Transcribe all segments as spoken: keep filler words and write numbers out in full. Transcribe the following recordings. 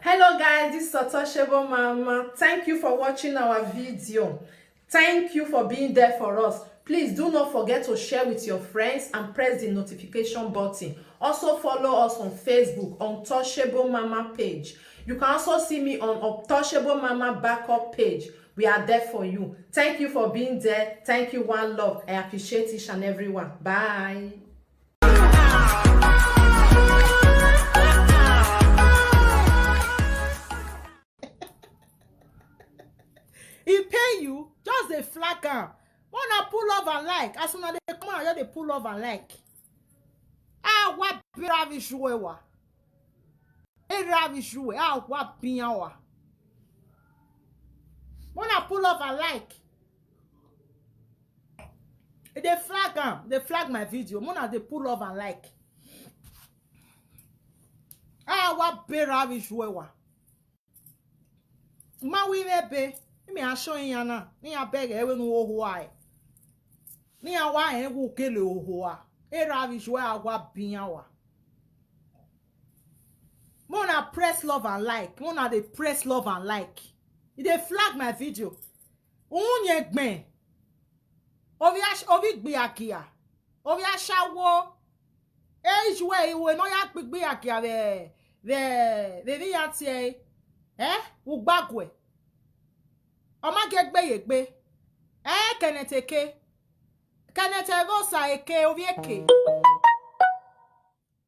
Hello guys, this is Untouchable Mama. Thank you for watching our video. Thank you for being there for us. Please do not forget to share with your friends and press the notification button. Also follow us on Facebook, Untouchable Mama page. You can also see me on Untouchable Mama backup page. We are there for you. Thank you for being there. Thank you, one love. I appreciate each and every one. Bye. E pain you, just dey flag am. Una pull love and like. As una dey come out, just dey pull love and like. Ah, wa bera vi juewa. Era vi jue. Ah, wa binyawa. Una pull love and like. E dey flag am, dey flag my video. Una dey pull love and like. Ah, wa bera vi juewa. Ma wi me be, mi a show yin na, mi a beg e we nu oho ai. Mi a wa e wu kele oho a. Era vi jue, a wa binyawa. Una press love and like. Una dey press love and like. E dey flag my video. Unye gben. Ovi ash-, ovi gbiakia. Ovi ashawo. E jue iwe no ya gbigbiakia ve, ve, ve vi ya tie. Eh? Ugbagwe. Oma ge gbe ye gbe. Eh, kenete ke. Kenete vosa eke, ovi eke.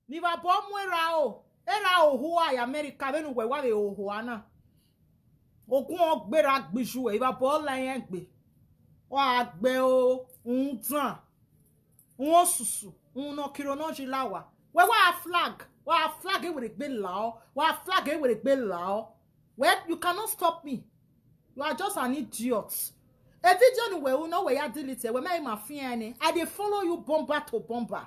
Ni va bo mu era o. Era oho a ya America, ve nu we wa ve oho a na. Ogun o gbera gbiju e, i va bo la yen gbe. Wa gbe o, un tan. Un o susu, un no kiro no ji lawa. We wa flag, wa flag e were gbe la o. Wa flag e were gbe la o. Well, you cannot stop me. You are just an idiot. A video nu we u no we ya delete e, we me ma fi ene. I dey follow you bomber to bomber.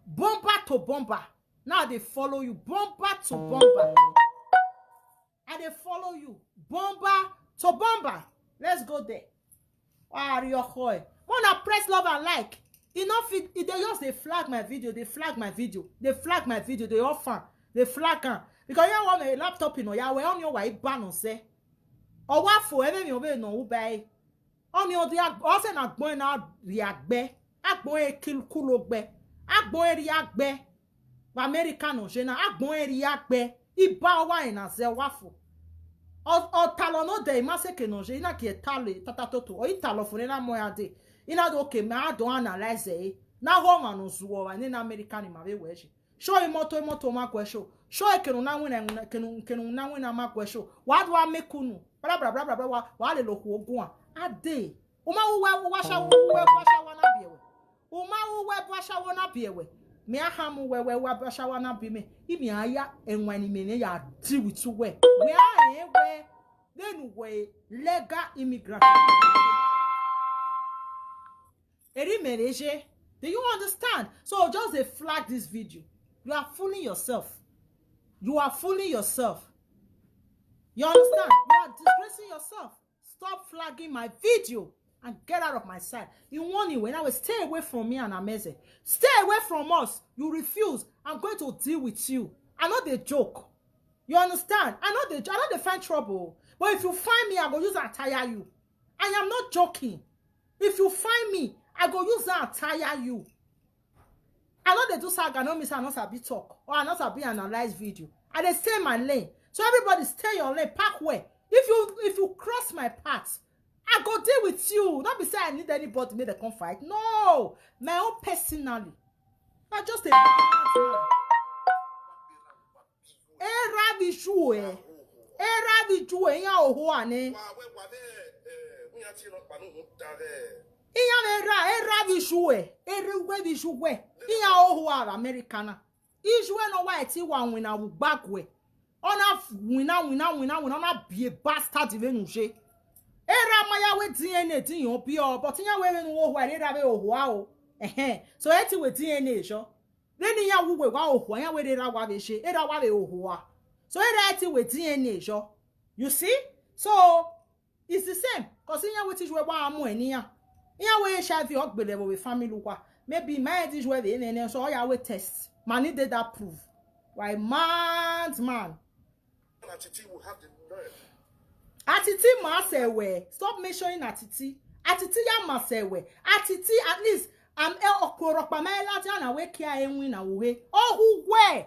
Bomber to bomber. Now I dey follow you. Bomber to bomber. I dey follow you. Bomber to bomber. Let's go there. Wari oko e. Una press love and like. E no fit, e dey just dey flag my video, dey flag my video, dey flag my video, dey off am, dey flag am. Because you want a laptop, you know, ya we on your way ban on say. Or what for every me obe no u bai. Oni odi ag-, ose na gbon na riagbe. Agbon e kil kulo gbe. Agbon e riagbe. Wa America no je na, agbon e riagbe. Iba wa e na ze wa fo. O, o talo no de ma se ke no je, ina ki e talo e tata toto. O italo fo ne na mo ya de. Ina do ke ma do analyze e. Na ho ma no zuo wa ne na America ni ma ve we je. Show imoto, imoto ma kwe show. Show e kenu na wina, kenu, kenu na wina ma kwe show. Wa do a me kunu. Bla, bla, bla, bla, bla, wa, wa le lo ku ogun a. A de. Uma uwe, uwa sha, uwe, uwa sha wa na biewe. Uma uwe, uwa sha wa na biewe. Me a ha mu we, we, uwa sha wa na bi me. I mi a ya, enwa ni me ne ya di with you we. We a e we. Then we legal immigrant. Eri mereje. Do you understand? So just dey flag this video. You are fooling yourself. You are fooling yourself. You understand? You are disgracing yourself. Stop flagging my video and get out of my sight. You want it when I will stay away from me and Ameze. Stay away from us. You refuse. I'm going to deal with you. I know they joke. You understand? I know they, I know they find trouble. But if you find me, I go use and tire you. I am not joking. If you find me, I go use and tire you. I know they do saga, no miss, I not sabi talk, or I not sabi analyze video. I dey stay my lane. So everybody stay your lane, park where. If you, if you cross my path, I go deal with you. Not be say I need anybody make they come fight. No, my own personally. I just a bad man. Era bi ju e. Era bi ju e, ya oho ane. Iya me ra, era bi ju e. Ere we bi ju we. Iya oho ara Americana. Ijue no wa eti wa wina wu gbagwe. Ona wina, wina, wina, wina, ona be a bastard even uje. Era maya we D N A di yon bi o, but iya we we nu oho, era we oho a o. Ehe. So eti we D N A jo. Then iya wu we wa oho, iya we era wa we she, era wa we oho a. So era eti we D N A jo. You see? So it's the same. 'Cause iya we ti ju we wa amu enia. Iya we H I V ogbele we family wa. Maybe my ti ju we ne ne, so iya we test. Mani dey that proof. Why mad man? Na Titi will have the nerve. Atiti masewe. Stop mentioning Atiti. Atiti ya masewe. Atiti, at least, I'm el okoro pamela jana we kia enwi na uhe. Oh, who where?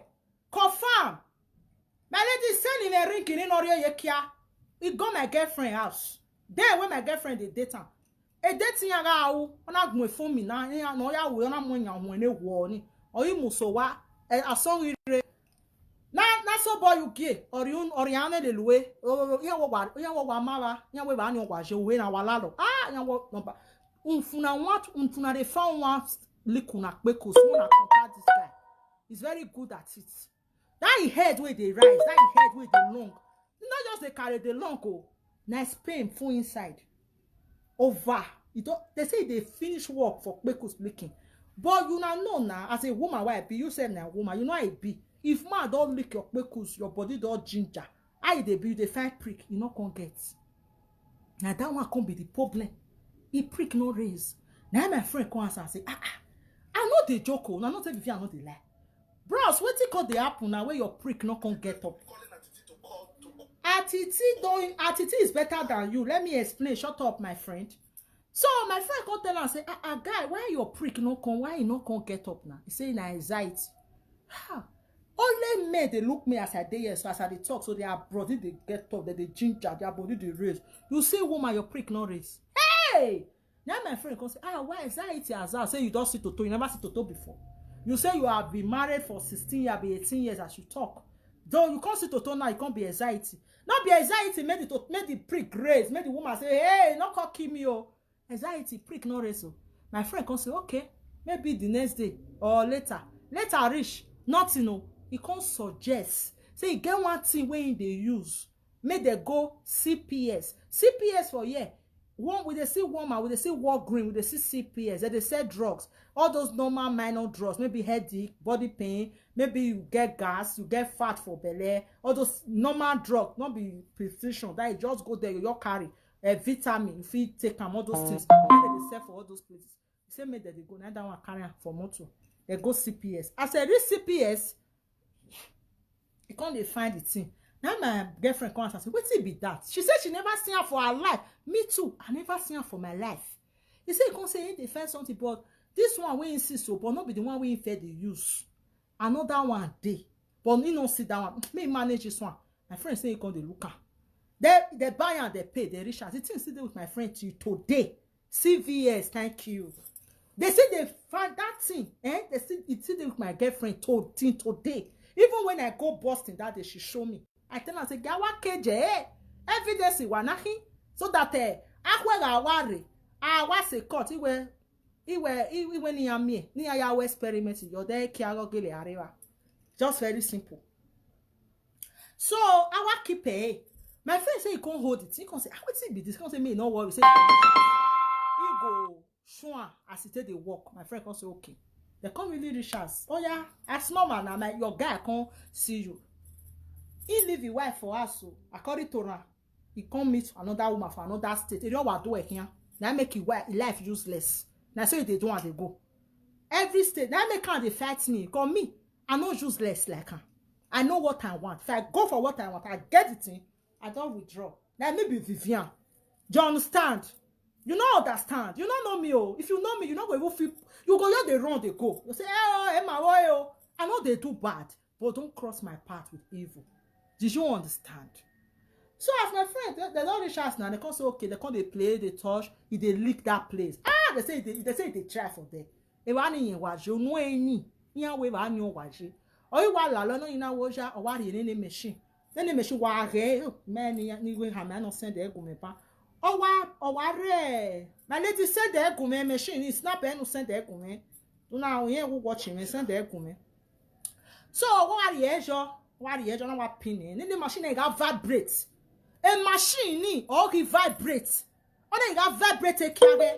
Confirm. My lady send in a ring in order ye kia. He go my girlfriend house. There where my girlfriend dey date am. E date ya ga awu. Ona gun phone mi na ya no ya we ona mo nya ho ne wo ni. Oyi musowa. E asori re. Na na so boy you gay or you or ya ne le luwe. Oh, ya wo wa ya wo wa mara. Ya we ba ni wa je we na wa lalo. Ah, ya wo number. Unfuna want unfuna dey found one likuna kpekus una contact this guy. He's very good at it. That him head wey dey rise, that him head wey dey long. You no just dey carry dey long o. Na his pain full inside. Over. You don they say they finish work for kpekus licking. But you na know na as a woman wey I be, you sef na woman, you know how e be. If man don lick your kpekus, your body don ginger. How e dey be, you dey find prick, you no come get. Na that one come be the problem. E prick no raise. Na my friend come ask am say, ah ah, I no dey joke o, na no tell me I no dey lie. Bros, wetin come dey happen na wey your prick no come get up? Calling Atiti to call to Atiti don Atiti is better than you. Let me explain. Shut up, my friend. So my friend come tell am say, ah ah, guy, why your prick no come? Why you no come get up now? He say na anxiety. Ha! Only men dey look me as I dey here, so as I dey talk, so their body dey get up, they dey ginger, their body dey raise. You see woman, your prick no raise. Hey! Now my friend come say, ah, why anxiety as I say you don see Toto, you never see Toto before. You say you have been married for sixteen years, be eighteen years as you talk. Though you can't see Toto now, you can't be anxiety. Not be anxiety, make the to make the prick raise, make the woman say, hey, no come kill me, oh. Anxiety, prick no raise, oh. My friend come say, okay, maybe the next day or later. Later reach, nothing, oh. He come suggest. Say he get one thing wey he dey use. Make they go C P S. C P S for here. One, we dey see Walmart, we dey see Walgreen, we dey see C P S. They dey sell drugs. All those normal minor drugs, maybe headache, body pain, maybe you get gas, you get fat for belle. All those normal drugs, not be prescription. That you just go there, you just carry a vitamin, you fit take am, all those things. Where they dey sell for all those places. He say make they dey go, na that one carry am for motor. They go C P S. As I reach C P S, he come dey find the thing. Now my girlfriend come ask am say, wetin be that? She say she never see am for her life. Me too, I never see am for my life. He say he come say he dey find something, but this one wey he see so, but no be the one wey he first dey use. Another one dey, but he no see that one. Me manage this one. My friend say he come dey look am. They they buy am, they pay, they reach out. The thing still dey with my friend till today. C V S, thank you. They say they find that thing, eh? They still it still dey with my girlfriend till till today. Even when I go Boston that day, she show me. I tell her say, gawa keje, eh? Evidence wa nahi, so that eh, akwega aware, awa se court iwe iwe iwe ni amie ni aya we experiment yo de ki aro gele arewa. Just very simple. So our keep eh. My friend say he can't hold it. He can't say, ah, wetin be this? He can't say me no worry. Say he go sure as he take the work. My friend can't say okay. They can't really reach us. Oh yeah, as normal now, my your guy can't see you. He leave his wife for us, so according to her, he can't meet another woman for another state. He don't want to do it here. Now make his wife his life useless. Now so they don't want to go. Every state now make her they fight me. Call me. I know useless like her. I know what I want. If I go for what I want, I get the thing. I don't withdraw. Now me be Vivian. Do you understand? You no understand. You no know me, oh. If you know me, you no go even feel. You go here, they run, they go. You say, eh, oh, eh, my boy, oh. I know they do bad, but don't cross my path with evil. Did you understand? So as my friend, they, they don't reach us now. They can't say okay. They can't they play, they touch, if they lick that place. Ah, they say they, they say they try for there. They want in waje, no any. Yeah, we want your waje. Or you want la no in a waja or what in any machine. Then the machine wa re. Man, ni we have no send the gume pa. Or what or what re. My lady send the gume machine. It's not pen who send the gume. Do now here who watching me send the gume. So what are you? What are you? Don't know what pin in the machine. It got vibrate. A machine ni or he vibrate. Ona it got vibrate a kiage.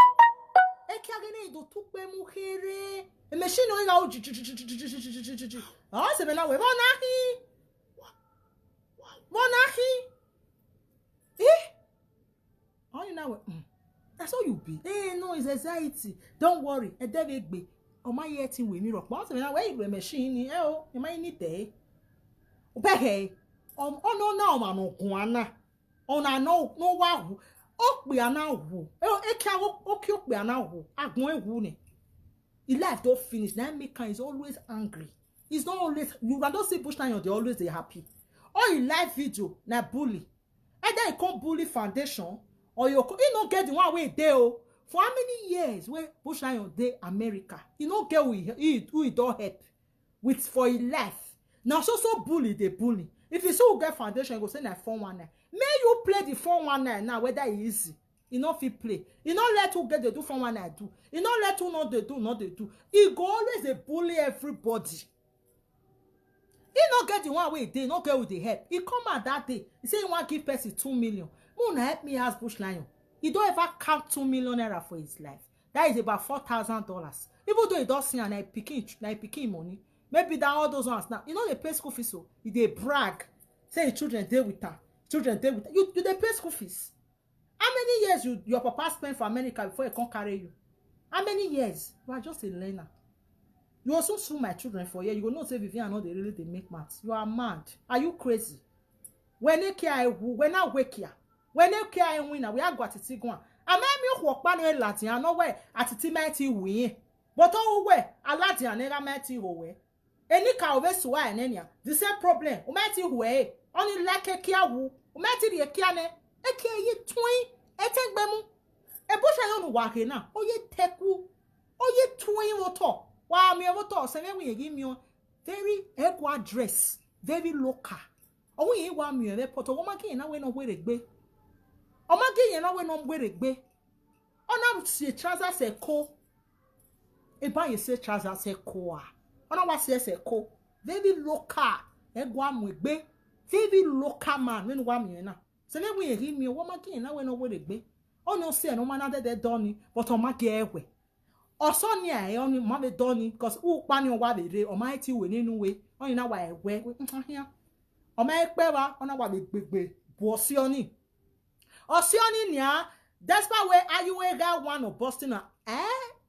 A kiage ni do tupe muhere. A machine no ga uji. Oh, se bena we bona hi. Bona hi. Eh? Oh, you know what? Mm. That's all you be. Eh, no, it's anxiety. Don't worry. E devegbe. O ma ye tin we mi ro. But se bena we igbe machine ni. Eh, oh, e ma ni te. Obehe. Um, oh no, no, man, no, guana. Oh, no, no, no, wa hu. Okpe ana hu. Eh, oh, eke awo, oke okpe ana hu. Agun ehu ne. E life don finish. Na make am is always angry. He's not always, you can don't see Bush Lion, they always dey happy. All e live video, na bully. Either you come bully foundation, or you co-, he no get the one wey dey o. For how many years wey Bush Lion dey America, he no get who he, he, who he don help with for his life. Na so so bully dey bully. If you see who get foundation, you go say na four one nine. May you play the four one nine now, whether e easy. E no fit play. E no let who get dey do four one nine do. E no let who no dey do, no dey do. E go always dey bully everybody. E no get the one wey e dey, no get who dey help. E come out that day, e say e wan give person two million. Make una help me ask Bush Lion. E don ever count two million naira for his life? That is about four thousand dollars. Even though e don see am, na e pikin, na e pikin money. Maybe that all those ones now. E no dey pay school fees o. E dey brag. Say his children dey with am. Children dey with am. You, you dey pay school fees. How many years you, your papa spend for America before he come carry you? How many years? You are just a learner. You also sue my children for here. You go know say Vivian no dey really dey make maths. You are mad. Are you crazy? When they care who, when I wake here, when they care who na, we are got to go on. I mean, me walk pan a Latin, I know where at the mighty win. But oh, where a Latin and never mighty who where. Any car over so I nenia. The same problem. O mighty who eh. Only like a kia who. O mighty the kia ne. A kia ye twin. A take bemu. A bush I don't walk in now. Oh, ye take who. Oh, ye twin water. Why me water? Send me give me very equa dress. Very local. Oh, we ain't one me a pot. Oh, my king, I went on where it be. Oh, my king, I went on where it be. Ona sie trousers eko. E ba ye sie trousers eko a. Ona wa sie se eko. Very local. Egwa mu egbe. Very local man. When wa mi na. Se me we he mi wo ma kin na we no we de gbe. Ona se no ma na de de doni, but o ma ge ewe. Oso ni a e oni ma be doni, 'cause u pa ni o wa be re, o ma ti we ninu we. Oni na wa ewe. Hia. O ma e pe wa, ona wa be gbegbe. Bo si oni. Osioni nia, despite we ayu we ga one of Boston na, eh?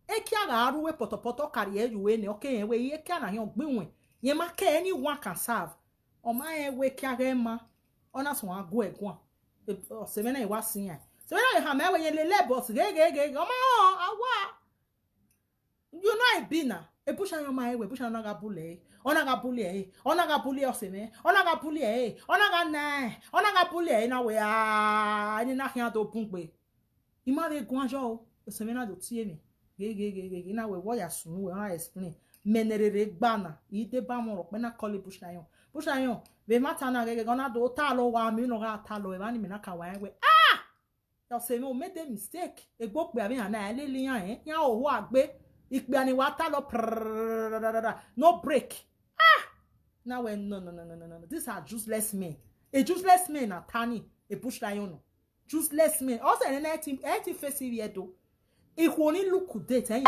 Ekia ga aru we poto poto kari e yu we ne, okay, we ekia na yon gbinwe. Ye ma ke anyone can serve. O ma e we kia ge ma. Ona so agu e gwan. O se me na iwa sin ya. Se me na ha me we ye le le boss ge ge ge. O ma o awa. You know I be na. E push on my way, push on ga bully. Ona ga bully eh. Ona ga bully o se me. Ona ga bully eh. Ona ga na. Ona ga bully eh na we ah. Ni na hia do bungbe. Ima de gwanjo o. O se me na do tie me. Ge ge ge ge ge na we wo ya sunu we ona explain. Menerere gba na. I de ba mo ro pe na call push on. Push on. Be mata na ge ge ona do ta lo wa mi no ga ta lo e ba ni mi na ka wa we. Ah! Yo se me o make the mistake. Egbo pe abi ana ele li yan eh. Yan o wa gbe. Ipe ani wa ta lo prrrr. No break. Ah! Now we no no no no no no. These are useless men. A useless man na tani. A bush lion no. Useless man. Also, in eighteen, eighteen face here though. If we only look at date, eh?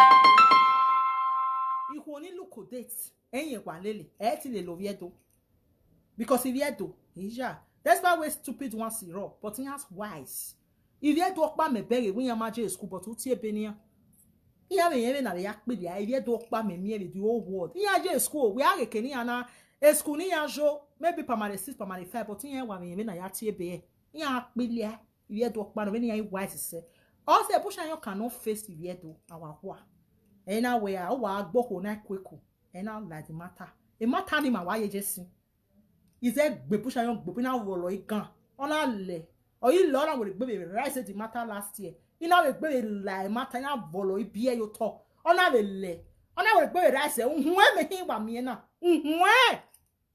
If we only look at date, eh? Wa lele. Eh, ti le lo here though. Because if here though, yeah. That's why we stupid ones raw. But he has wise. If here though, pa me beg, we are magic school, but who tie benia? He have a na ya kpidi. If here though, pa me me the whole world. He are school. We are a Kenya na a school ni ya jo. Maybe primary six, primary five, but he wa me na ya tie be. He are kpidi. If here though, pa me ni ya wise se. Also, push on you cannot face if here though our wa. Ena we are wa gbo ko na kweku. Ena like the matter. E matter ni ma wa ye jesin. Ize gbe push on gbe na wo lo igan. Ona le. O yi lo na we gbe be rise the matter last year. Ina we gbe be lie matter na wo lo ibi e yo to. Ona we le. Ona we gbe be rise. Uhun e me hin wa mi na. Uhun e.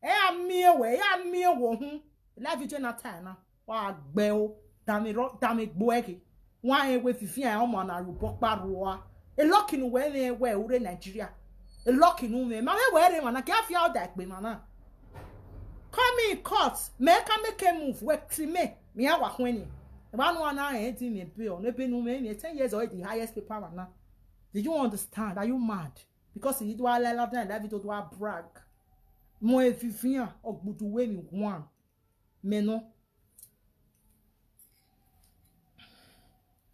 E a mi e we, e a mi e wo hun. Live video na time na. Wa gbe o. Dami ro, dami gbo e ki. Wa e we fifi a omo na ru bo pa ru a. E lucky nu we we we ure Nigeria. E lucky nu we. Ma we we re ma na ki a fi out that gbe ma na. Come in court. Me ka make a move. We ti me. Me a wa hweni. E ba nu ana e di me be o. Ne be nu me me ten years already highest paper ma na. Did you understand? Are you mad? Because he do a la la dan la video do a brag. Mo e fifi a ogbudu we mi one. Me no.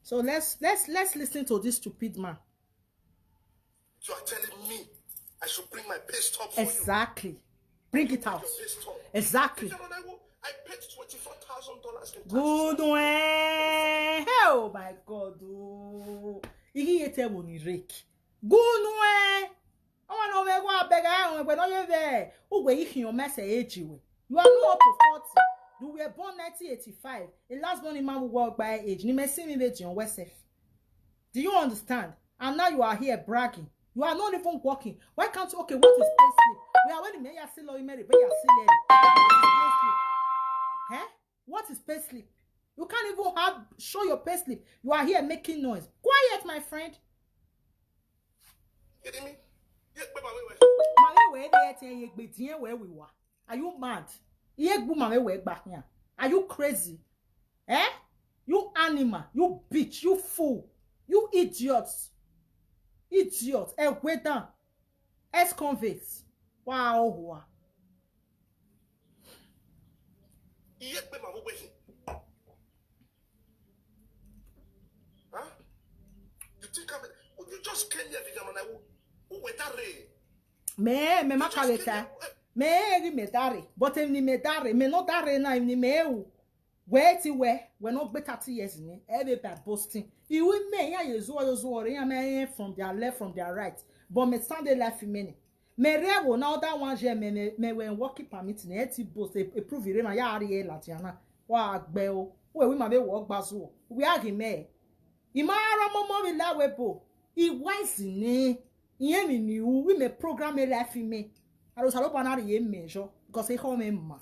So let's let's let's listen to this stupid man. You are telling me I should bring my pay stub for you. Exactly. Bring it out. Your pay stub. Exactly. You know, I will- I paid twenty-four thousand dollars in taxes. Gunu eh. Hey, oh my God. Oh. Igi yete wo ni rake. Gunu eh. Omo no we go abeg, I won gbe no ye ve. Ugwe ihin o mese age we. You are not up to forty. You were born nineteen eighty-five. The last born man will walk by age. Ni me see me be John Wesef. Do you understand? And now you are here bragging. You are not even working. Why can't you? Okay, what is pay slip? We are when me ya see lo imeri, but ya see lady. What is pay slip? Eh? What is pay slip? You can't even have show your pay slip. You are here making noise. Quiet, my friend. Kidding me? Yeah, but my way. Mama, where they tell you, but where we were? Are you mad? Iye gbu mama, where back here? Are you crazy? Eh? You animal, you bitch, you fool, you idiot, idiot, ex-convict. Wow, wow. Iye gbe ma wo gbe. Huh? You think I'm, you just came here, Vivian, and I will, who were that rain? Me, me makareta. Me eri me dare, but em ni me dare, me no dare na em ni me ewu. Wait, where we no be thirty years ni. Every by boasting. Iwe me ya yezu oyo zu ore ya me from their left, from their right. But me stand there life many. Me rewo na other one je me me me when working permit ni eti boast e prove ire ma ya ari e lati ana. Wa gbe o. We we ma be wo gbazu o. We agi me. Imara momo mi lawe bo. I wise ni. Iye mi ni u we me program e life me. Aro salo pa na ri e mejo because e ho me ma.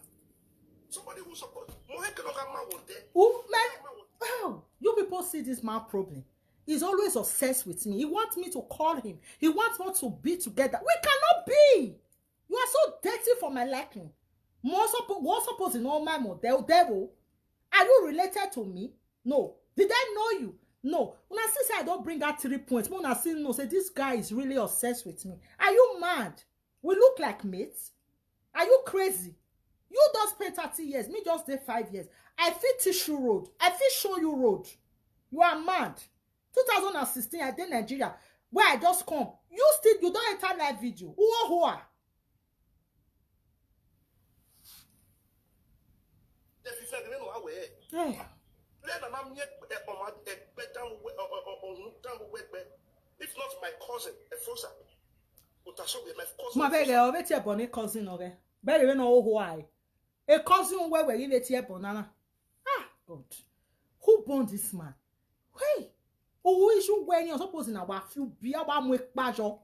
Somebody who support. Mo he ke no ka ma wo de. Who me? Oh, you people see this man problem. He's always obsessed with me. He wants me to call him. He wants us to be together. We cannot be. You are so dirty for my liking. More suppo- what suppose in all my model devil? Are you related to me? No. Did I know you? No. When I see say I don't bring out three points, when I see no say this guy is really obsessed with me. Are you mad? We look like mates? Are you crazy? You just spend thirty years, me just dey five years. I fit teach you road. I fit show you road. You are mad. Two thousand and sixteen, I dey Nigeria. Where I just come. You still, you don't enter live video. Who who are? If you feel the way I wear, Hey. Let my mom yet on my bed down with on down with bed. If not my cousin, a Fosa. Utaso with my cousin. Ma beg o beti e boni cousin oge. Beg we no who I. A cousin where we give it here banana. Ah, God. Who born this man? Hey. Who is you when you're supposed in our few be our mwe pajo?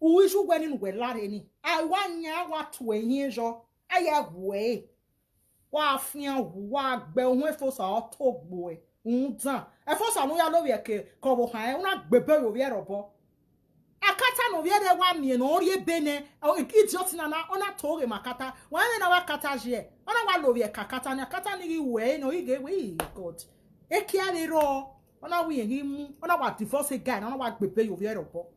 Who is you when in we lare ni? I want ya wa to a yin jo. I have way. Wa fian wa gbe ohun e Fosa o to gbo e. Un tan. E Fosa no ya lo we ke ko bo han e una gbe be yo we robo. Akata no we de wa mi no ri ebe ne. O idiot na na ona to re makata. Wa me na wa kata je. Ona wa lo we kakata ni akata ni ri we no ige we God. E ki a le ro. Ona we ri mu. Ona wa divorce guy na ona wa gbe be yo we robo.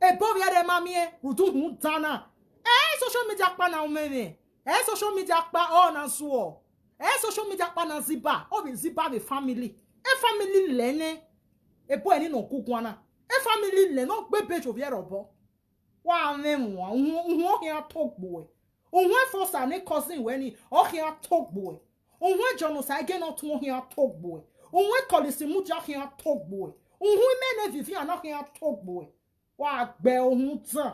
E bo we re ma mi e. Rudu hun dana. Eh, social media pa na umeme. Eh, social media pa o na zuo. Eh, social media pa na ziba. O bi ziba be family. E family lene. E boy ni no kukwana. E family le no gbe bejo bi erobo. Wa me mo. Unwo unwo hin atogbo e. Unwo e Fosa ni cousin we ni o hin atogbo e. Unwo e Jono sa ge no tun o hin atogbo e. Unwo e Kolisi Muja hin atogbo e. Unwo e me ne Vivian na hin atogbo e. Wa gbe ohun tan.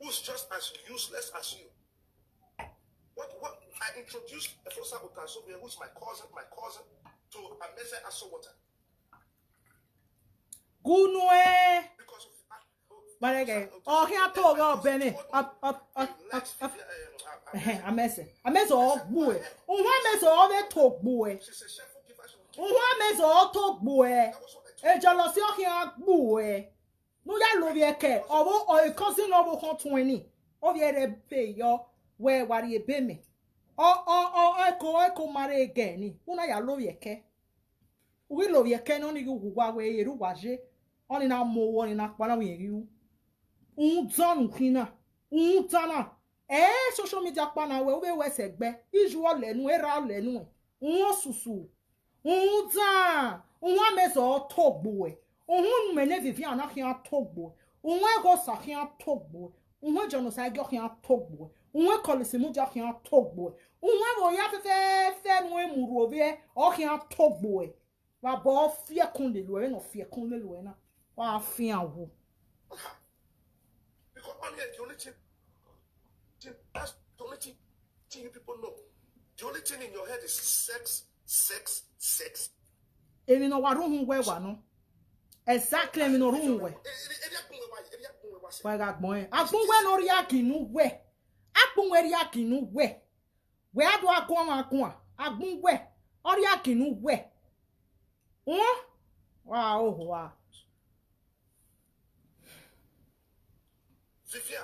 Who's just as useless as you. What what I introduced Efosa Otasobe, who's my cousin, my cousin, to Amese Asowata. Gunu eh. Because of Barege. Oh, here to go Benny. Up up up up up. Eh, Amese. Amese o gbu e. Ohun Amese o be to gbu e. She's a chef who give us Ohun Amese o to gbu e. That was what I told Ejo lo si o hin agbu e. Nu ya lo bi eke. Owo o cousin owo kan tun ni. O bi ere pe yo we wari ebe mi. O o o eko eko mare ege ni. Una ya lo bi eke. Wi lo bi eke no ni gu wa we eru wa je. Oni na mo wo ni na pa na wi eru. Un zonu kina. Un tana. Eh, social media pa na we we we se gbe. Iju o lenu era o lenu. Un osusu. Un dan. Un Amese o to gbu e. Un mene Vivian na hin atogbo. Un ego sa hin atogbo. Un Jono sa ge hin atogbo. Unwe call si mu ja khian togbo. Unwe wo ya fe fe fe nu e mu ro ve o khian togbo e. Wa bo fie kun de lo e no fie kun de lo e na. Wa fie awo. Because on here, the only thing, thing that's the only thing, thing you people know. The only thing in your head is sex, sex, sex. Emi no wa ru hun we wa no. Exactly, emi no ru hun we. Wa ga gbon e. Agbon we no ri akinu we. Agbon we ri akinu we. We adu akon akon. Agbon we. O ri akinu we. Won? Wa o wa. Vivian,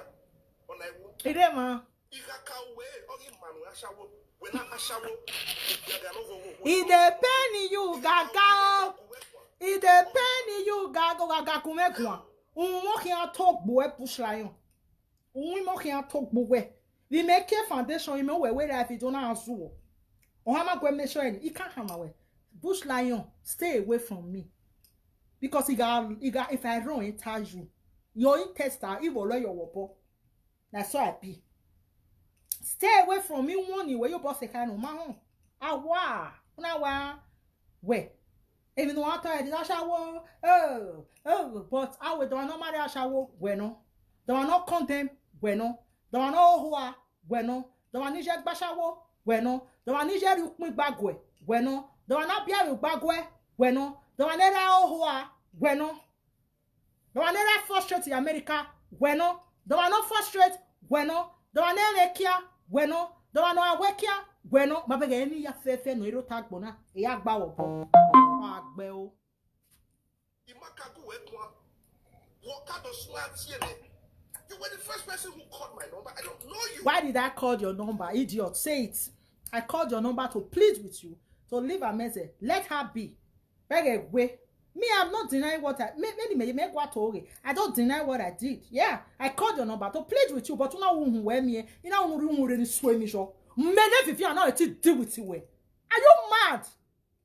on I will. Ide ma. Igaka we, ogi manu ashawo. When I ashawo, you are not going. E dey pain you gaga o. E dey pain you gaga gaga kumekwa. Unwo khian togbo e push lion. Unwi mo khian togbo we. We make a foundation, you know, where we life is on our zoo. Or how am I going to make sure he can't come away? Bush lion, stay away from me. Because he got, he got, if I run, it tells you. Your intestine, it will your wapo. That's how I be. Stay away from me, one way your boss can no man. Awa, una wa, we. Even though I tell you, ashawo, oh, oh, but I will don't marry ashawo, we no. Don't no condemn, we no. Don't no hoa, we no. Don't nije gbashawo, we no. Don't nije rukmi bagwe, we no. Don't na bia bagwe, we no. Don't nera hoa, we no. Don't nera frustrate America, we no. Don't no frustrate, we no. Don't nera kia, we no. Don't no awekia, we no. Mabege eni ya fefe no iro tagbona. Ya gba wo po. Agbe o. Imakagu wekwa. Wakado swatiene. You were the first person who called my number. I don't know you. Why did I call your number, idiot? Say it. I called your number to plead with you, to leave a message. Let her be. Beg away. Me, I'm not denying what I me me me me what I don't deny what I did. Yeah, I called your number to plead with you, but you know who where me. You know who who really sway me show. Me ne Vivian now it deal with you. Are you mad?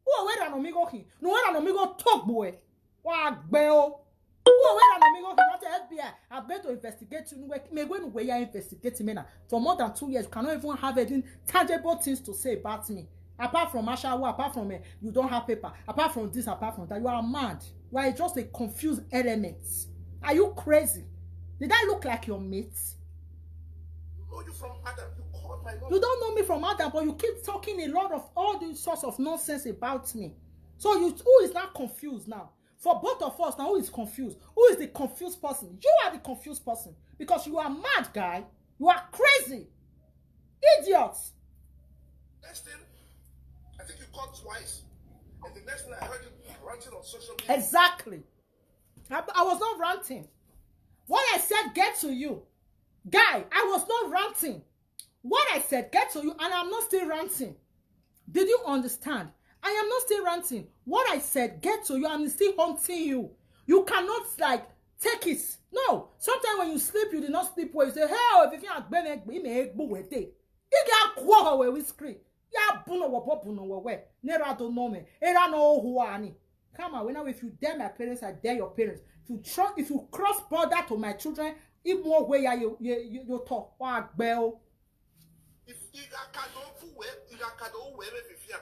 Who where no mi go ki? No where no mi go talk boy. Wa gbe o. Who where no mi go ki? Not F B I. I bet to investigate you. Me when we are investigating me now for more than two years. You cannot even have any tangible things to say about me. Apart from Ashawo, apart from eh, you don't have paper. Apart from this, apart from that, you are mad. You are just a confused element. Are you crazy? Did I look like your mate? Know you from Adam. You called my number. You don't know me from Adam, but you keep talking a lot of all these sorts of nonsense about me. So you who is not confused now? For both of us now, who is confused? Who is the confused person? You are the confused person because you are mad, guy. You are crazy. Idiot. Next thing, I think you called twice. And the next thing I heard you ranting on social media. Exactly. I, I was not ranting. What I said get to you. Guy, I was not ranting. What I said get to you, and I'm not still ranting. Did you understand? I am not still ranting. What I said get to you, I'm still haunting you. You cannot like take it. No. Sometimes when you sleep, you did not sleep well. You say, hey, if you are me with day. You get quarrel with screen. Ya buno wo bo buno wo we. Nera do no me. Era no ho ani. Come on, now if you dare my parents, I dare your parents. If you try, if you cross border to my children, in more way ya you you you you talk. Wa gbe o. If Igakado who were, Igakado who were Vivian.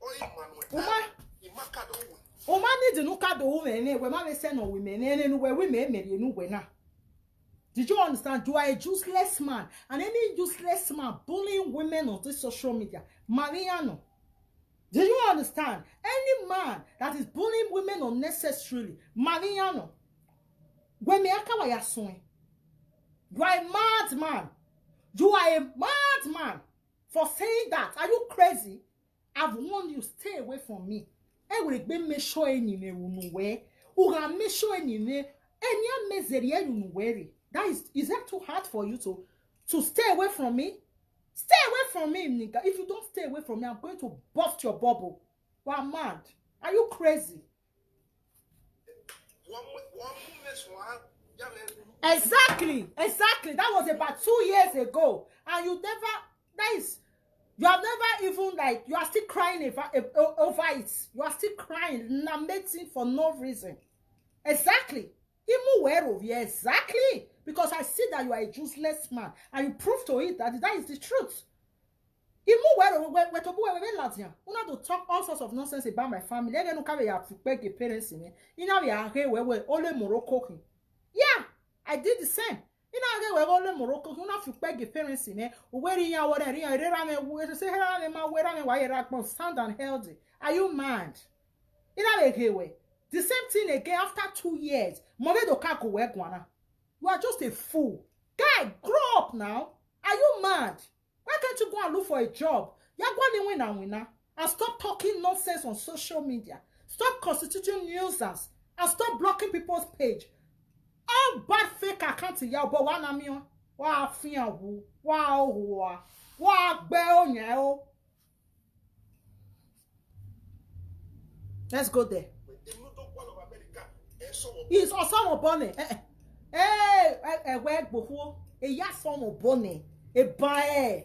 Oh, Emmanuel. Uma. Imakado who were. O ma need nu ka do we ne we ma we se no we me ne ne nu we we me me nu we na. Did you understand? You are a useless man, and any useless man bullying women on this social media, Mariano. Do you understand? Any man that is bullying women unnecessarily, Mariano. When me akawa ya son. You are a madman. You are a madman for saying that. Are you crazy? I've warned you, stay away from me. I will be make sure any me unu we. U ga make sure any me. Any a misery unu we. That is, is that too hard for you to to stay away from me? Stay away from me, nigga. If you don't stay away from me, I'm going to bust your bubble. You are mad. Are you crazy? One, one, one, next one. Yeah, man. Exactly, exactly. That was about two years ago, and you never. That is, you have never even like you are still crying over, over it. You are still crying, lamenting for no reason. Exactly. Imu wero, yeah, exactly. Because I see that you are a useless man, and you prove to it that that is the truth. Imu where where where to where where ladia. Una do talk all sorts of nonsense about my family. Ege no kabe ya fukpege parents me. Ina we are here where where only Morocco king. Yeah, I did the same. Ina ge where only Morocco king. Una fukpege parents me. Where in ya where in ya rera me where say rera me ma where me why rera sound and healthy. Are you mad? Ina we here where the same thing again after two years. Move do kako where guana. You are just a fool. Guy, grow up now. Are you mad? Why can't you go and look for a job? You're going to win and winner. And stop talking nonsense on social media. Stop constituting nuisance. And stop blocking people's page. All bad fake accounts in your but one amion. Wa fian wu. Wa owa. Wa gbe o yen o. Let's go there. Is Osama Bonnet. Eh, eh, eh, eh, where Bohuo? Eh, ya Osama Bonnet. Eh, ba, eh.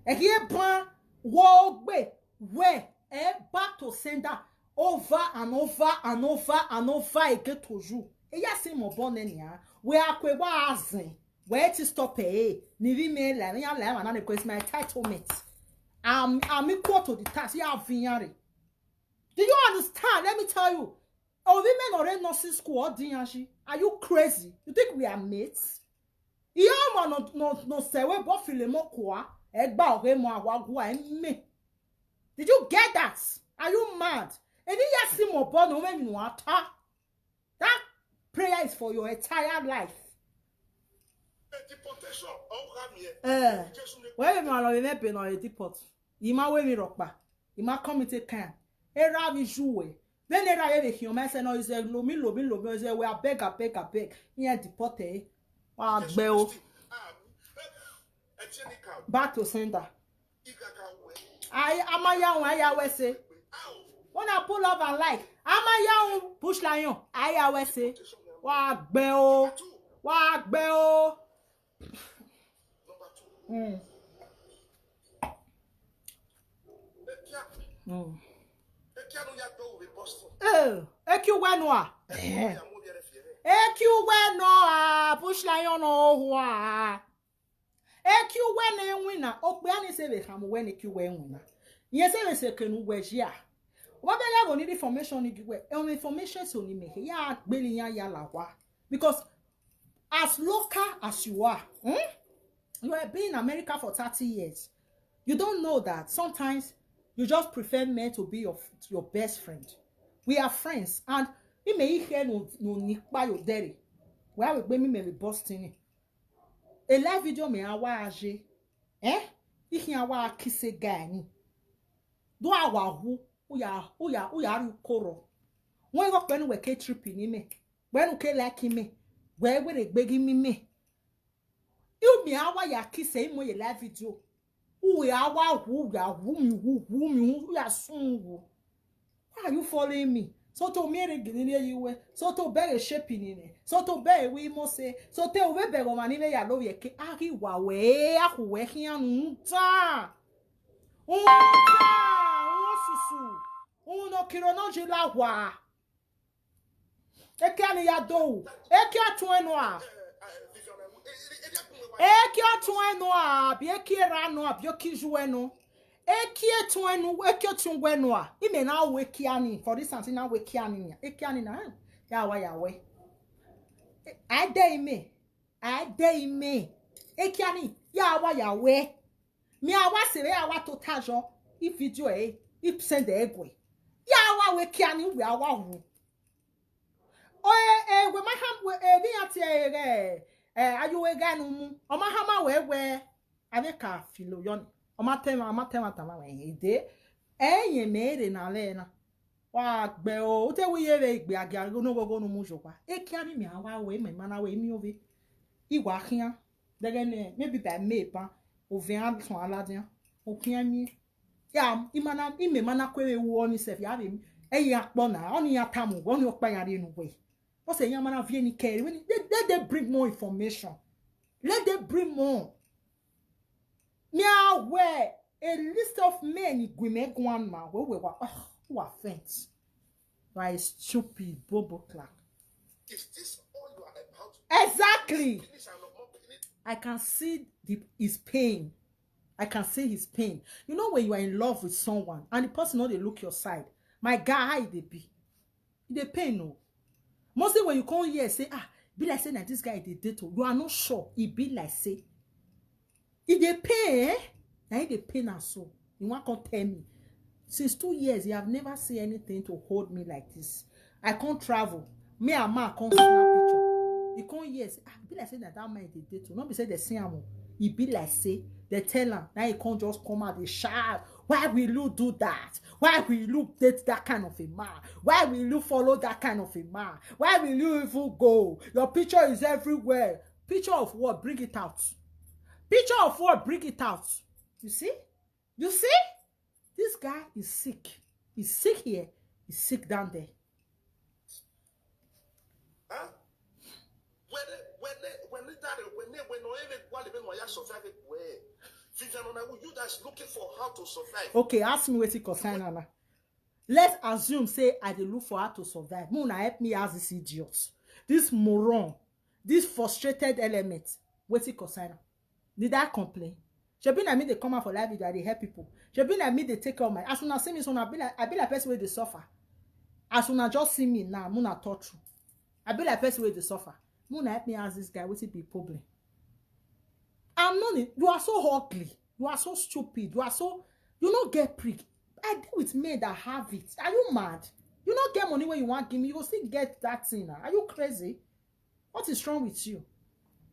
Eh, here, ba, wo, gbe, where? Eh, back to sender. Over and over and over and over again to you. Eh, ya Osama Bonnet, ya. Where akwe wa azen. Where to stop, eh? Ni vi me la, ya la, man, it's my entitlement. I'm, I'm equal to the task. Ya vinyari. Do you understand? Let me tell you. Oh, women are in nursing school or D and G. Are you crazy? You think we are mates? Iya ma no no no sewe bo file mo kwa. Egba oge mo awa gwa me. Did you get that? Are you mad? Any ya si mo bo no me mi no ata. That prayer is for your entire life. Eh. Where you are, you never been on a deport. You ma we mi rock ba. You ma come and take time. Era mi juwe. Then era ye me hiyo me say no is a lomi lomi lomi is a we abeg abeg abeg. Here deport eh. Wa gbe o. Back to sender. I ama ya won ya we say. When I pull up and like, ama ya won push lion. I ya we say. Wa gbe o. Wa gbe o. Mm. Mm. Eh, ekiu we no a. Eh. Ekiu we no a, push lion no hua. Ekiu we ne wina, okpe ani se be hamu we ne kiu we wina. Ye se be se kenu we jia. Wa be ya go need information ni gi we. E information so ni me he. Ya gbeli ya ya la wa. Because as local as you are, hmm? You have been in America for thirty years. You don't know that sometimes you just prefer men to be your your best friend. We are friends, and he may hear no no nikpa your daddy. Where we bring me may be busting. A live video may awa aje. Eh? He can awa kisse guy ni. Do awa who? Uya uya uya ru koro. When go penu we ke trip ni me. When ke like me. Where we gbegi mi me. You me awa ya kisse mo ye live video. Who ya wa who ya who me who who me who ya sun who. Why are you following me? So to mere gini ye you we. So to be a shape in it. So to be we must say. So te we be go mani me ya lo ye ke. Aki wa we aku we hian unta. Unta. Unsusu. Uno kiro no jila wa. Eke ani ya do. Eke atun enu a. Eke atun enu a. Bi eke ra no. Bi oki ju enu. Eke atun enu. Eke atun enu a. Ime na we ki ani. For this anti na we ki ani. Eke ani na. Ya wa ya we. I dey me. I dey me. Eke ani. Ya wa ya we. Mi awa sere awa to tajo. I video e. I send egwe. Ya wa we ki ani we awa wu. O e e we ma ham we e bi ati e re. E ayu we ga nu mu. O ma hama we we. Ave ka filo yon. O ma tema o ma tema tama we e de. E ye mere na le na. Wa gbe o. O te we ye we gbe agi agi no gogo nu mu jo pa. E ki ani mi awa we me mana we mi ove. I wa kian. Dege ne maybe by me pa. O ve an tun aladian. O kian mi. Ya, imana ime mana kwe we wo ni sef ya be. E ya po na. Oni ya tamu. Oni o pa ya re nu we. O se ya mana vie ni kere. When they, they, they bring more information. Let them bring more. Me aware a list of men in Guime Guanma. We we wa oh, who are friends. Why stupid bobo clerk. Is this all you are about to Exactly. I can see the, his pain. I can see his pain. You know, when you are in love with someone and the person no dey look your side, my guy, how e dey be? E dey pain o. Mostly when you come here say, "Ah, be like say na this guy dey date o." You are not sure. E be like say e dey pain, eh? Na e dey pain am so. You wan come tell me? Since two years, you have never seen anything to hold me like this. I can't travel. Me and ma come snap picture. You come here say, "Ah, be like say na that man dey date o." No be say they see am o. E be like say they tell am. Now he come just come out, dey shout, "Why will you do that? Why will you date that kind of a man? Why will you follow that kind of a man? Why will you even go? Your picture is everywhere." Picture of what? Bring it out. Picture of what? Bring it out. You see? You see? This guy is sick. He's sick here. He's sick down there. Huh? When when when that when when when survive it, where Vivian, you that's looking for how to survive. Okay, ask me wetin concern am now. Let's assume say I dey look for how to survive. Make una help me ask this idiot, this moron, this frustrated element. Wetin concern am? Did I complain? Shebi na me dey come out for live video, I dey help people. Shebi na me dey take care of my. As una see me so, I be like, I be like person wey dey suffer. As una just see me now, make una talk true. I be like person wey dey suffer. Make una help me ask this guy wetin be problem. I'm not. You are so ugly. You are so stupid. You are so. You no get prick. I deal with men that have it. Are you mad? You no get money wey you wan give me. You go still get that thing now. Are you crazy? What is wrong with you?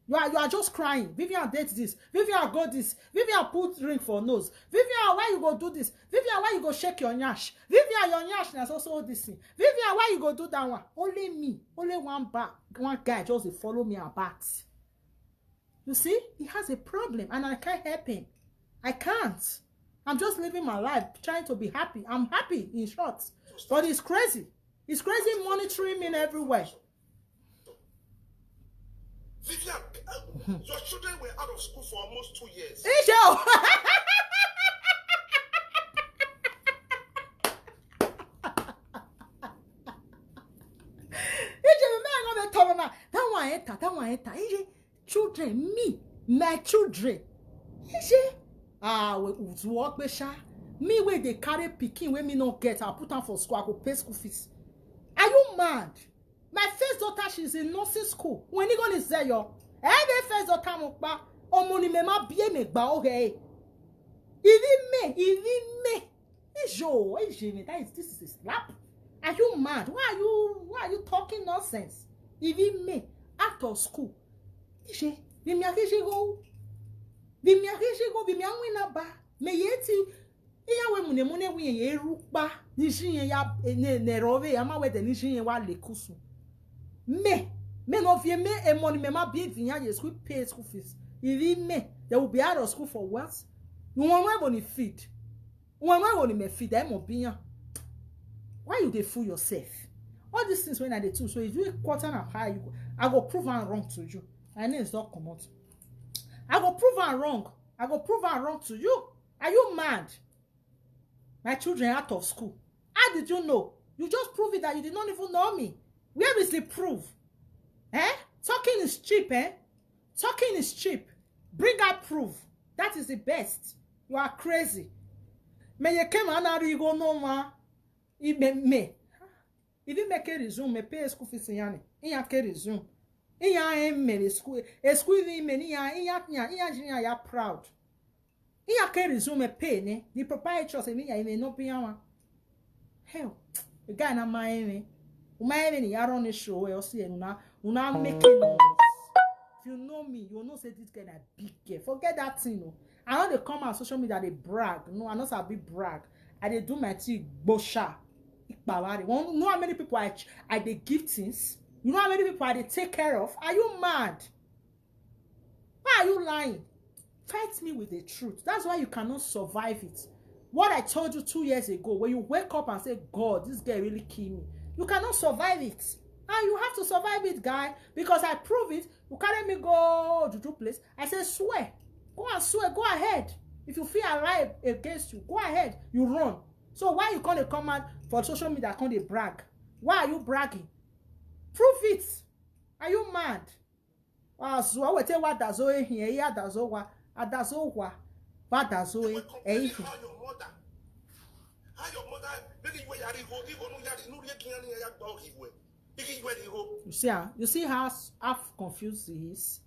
You are, you are just crying. Vivian date this. Vivian go this. Vivian put ring for nose. Vivian, why you go do this? Vivian, why you go shake your nyash? Vivian, your nyash na so so this thing. Vivian, why you go do that one? Only me, only one ba one guy just dey follow me about. You see, he has a problem and I can't help him. I can't. I'm just living my life, trying to be happy. I'm happy, in short, but he's crazy. He's crazy, monitoring me everywhere. Vivian, your children were out of school for almost two years. Iṣẹ́ o. Iṣẹ́ mi, mẹ́rin náà bẹ tọrọ náà. That one enter, that one enter. Iṣẹ́ children, me, my children. Iṣẹ́, ah, we utu okpe sha. Me wey dey carry pikin wey me no get, I put am for school, I go pay school fees. Are you mad? My first daughter, she's in nursing school. When you gonna say yo? Every first daughter mo pa. Ọmọ ni me ma bie me gba oge. Even me, even me. Ijo, ije me. That is, this is a slap. Are you mad? Why are you, why are you talking nonsense? Even me, out of school. Ije, bi mi akije go. Bi mi akije go, bi mi anwina ba. Me yeti. Iya we mune mune we ye rupa. Ni shi ye ya ne ne rove ya ma we de ni shi ye wa le kusu. Me, me no vie me e money me ma be Vivian ye school, pay school fees. Even me, they will be out of school for what? You want my money feed? You want my money me feed? I'm a biyan. Why you dey fool yourself? All these things when I dey do, so if you quarter and high, you go, I go prove am wrong to you. My name is not comot. I go prove am wrong. I go prove am wrong to you. Are you mad? My children out of school. How did you know? You just prove it that you did not even know me. Where is the proof? Eh? Talking is cheap, eh? Talking is cheap. Bring out proof. That is the best. You are crazy. Me ye came and I go no ma. Me me. If you make a resume, me pay school fees in yani. In ya ke resume. In ya em me school. A school in me in ya in ya in ya in ya in ya proud. In ya ke resume me pay ne. The proprietor say me ya me no pay yawa. Hell, the guy na my me. My me ni ya run the show. You see, una una make it noise. If you know me, you know say this guy na big girl. Forget that thing, no. I no dey come on social media dey brag. No, I no sabi brag. I dey do my thing gbosha. Ipawari. You know how many people I ch- I dey give things? You know how many people I dey take care of? Are you mad? Why are you lying? Fight me with the truth. That's why you cannot survive it. What I told you two years ago, when you wake up and say, "God, this girl really kill me," you cannot survive it. And you have to survive it, guy, because I prove it. You carry me go juju place. I say, "Swear. Go and swear. Go ahead. If you feel I lie against you, go ahead. You run." So why you come dey come out for social media, come dey brag? Why are you bragging? Prove it. Are you mad? Azua, we te wa dazo e hin, e ya dazo wa, adazo wa, wa dazo e, e hin. How your mother? How your mother? Maybe you were yari go, you go no yari, no yari, no yari, no yari. You see, ah, you see how s- how confused he is.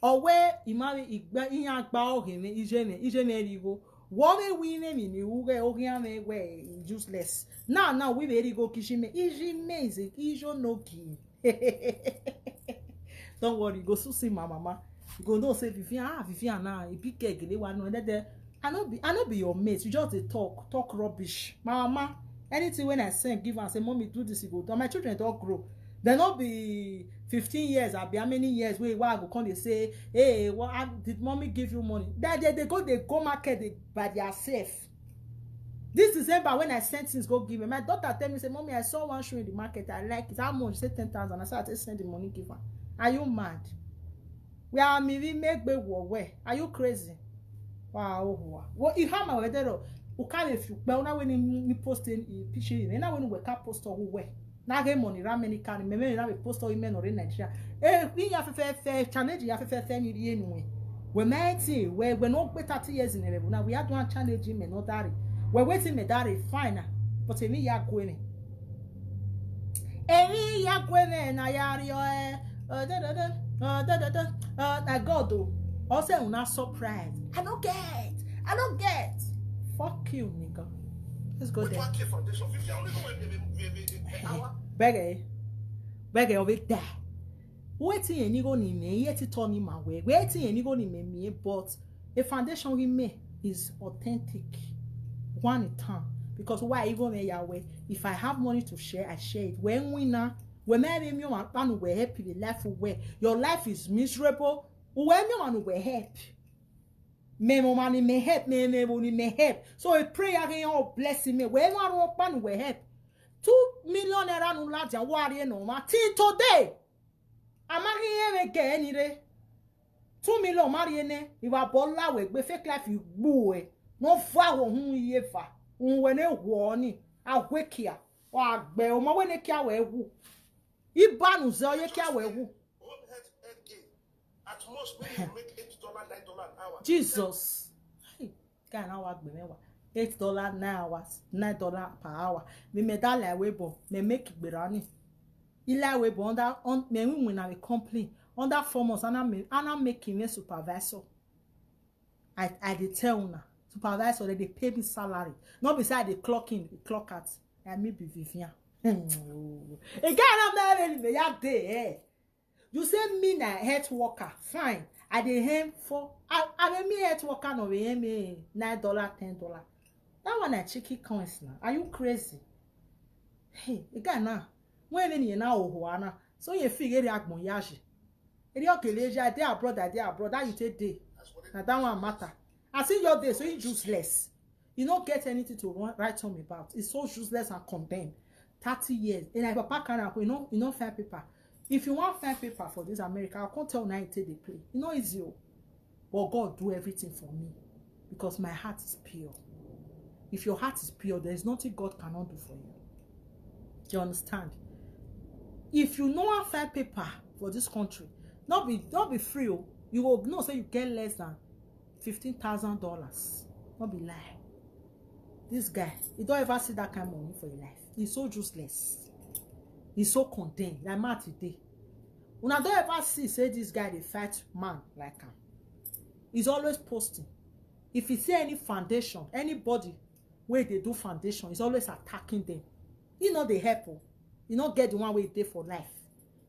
Owe imari igbe iya gba ohe me ije me ije me rigo. Wo me wi me mi ni uge oge ame we useless. Now now we be rigo kishime ije me is ijo no ki. Don't worry, you go soon see my mama. You go know say Vivian, ah Vivian now, e big girl gele wa no. And then I no be I no be your mate. You just dey talk, talk rubbish. My mama, anything when I send give am say mommy do this, e go do. My children don grow. They no be fifteen years, abi how many years wey I go come dey say, hey, what how, did mommy give you money? That they, they go they go market they, by their self. This December when I sent things go give me, my daughter tell me say, mommy, I saw one shoe in the market, I like it. How much? Say ten thousand. I said I take send the money give her. Are you mad? Where are me we make be war where? Are you crazy? Wow, wow. Well, if how my weather, ukale if you well now when you post in picture, and now when we can post or where? Now get money, how many can me me now we post or email or in Nigeria. Eh, we have fair fair challenge, you have fair fair ni anyway. We might say we we no be thirty years in a level. Now we had one challenge in me not that. We're waiting me that fine. But me ya going. Emi ya kwene na ya rio eh. Uh, da, da, da, uh, da, da, da. Uh, na God o. Also una surprise. I no get. I no get. Fuck you, nigga. Let's go there. Bege. Bege over there. Wetin yẹn ni go ni me, yẹn ti tọ́ ni ma we. Wetin yẹn ni go ni me me, but a foundation we me is authentic. One in town. Because why even me Yahweh? If I have money to share, I share it. When we now, when me me me man panu we help the life we. Your life is miserable. When me man we help. Me mo money me help, me me money me help. So a prayer can all blessing me. When one panu we help. Two million naira no la jan wari no ma till today. Amaghị ihe eme ke enire. Two million mari ene iwa bola we gbe fake life igbu e. No fa wo hun iye fa. Un we ne wo ni. Awekia. Wa gbe o mo we ne kia we wu. Ibanu ze oye kia we wu. At most, maybe you make eight dollar, nine dollar an hour. Jesus. Hey, guy now wa gbe me wa. Eight dollar nine hours, nine dollar per hour. Me me that like we bo, me make gberani. Ila we bo under on me we win a complain. Under four months, and I make and I make him a supervisor. I I dey tell una supervisor that they pay me salary. Not beside the clock in, the clock out. I may be Vivian. A guy now me me ya dey eh. You say me na health worker, fine. I dey aim for I I be me health worker no be aim me nine dollar, ten dollar. That one na chicken coins now. Are you crazy? Hey, the guy now. When any na oho ana. So you figure the agbon yaji. Eri okele eji I dey abroad, I dey abroad. How you take dey? Na that one matter. I see your day, so you useless. You no get anything to run, write home about. It's so useless and condemned. Thirty years. And I papa can you no you no find paper. If you want find paper for this America, I can't tell now you take the play. You know easy. Oh. But God do everything for me because my heart is pure. If your heart is pure, there is nothing God cannot do for you. Do you understand? If you no wan find paper for this country, not be not be free. Oh. You will know say you get less than fifteen thousand dollars. Not be lie. This guy, you don't ever see that kind of money for your life. He's so useless. He's so condemned. Like mad today. Una don't ever see say this guy they fight man like him. He's always posting. If you see any foundation, anybody where they do foundation, he's always attacking them. He know they help. Oh. He not get the one way they for life.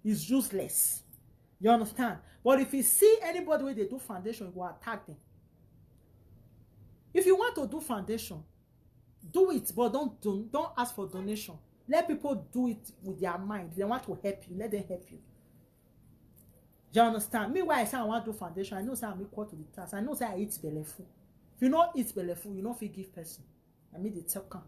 He's useless. You understand? But if you see anybody where they do foundation, you go attack them. If you want to do foundation, do it, but don't don't, don't ask for donation. Let people do it with their mind. If they want to help you, let them help you. Do you understand? Me, why I say I want to do foundation, I know say I'm equal to the task. I know say I eat belleful. If you not eat belleful, you not fit give person. I mean the tell am.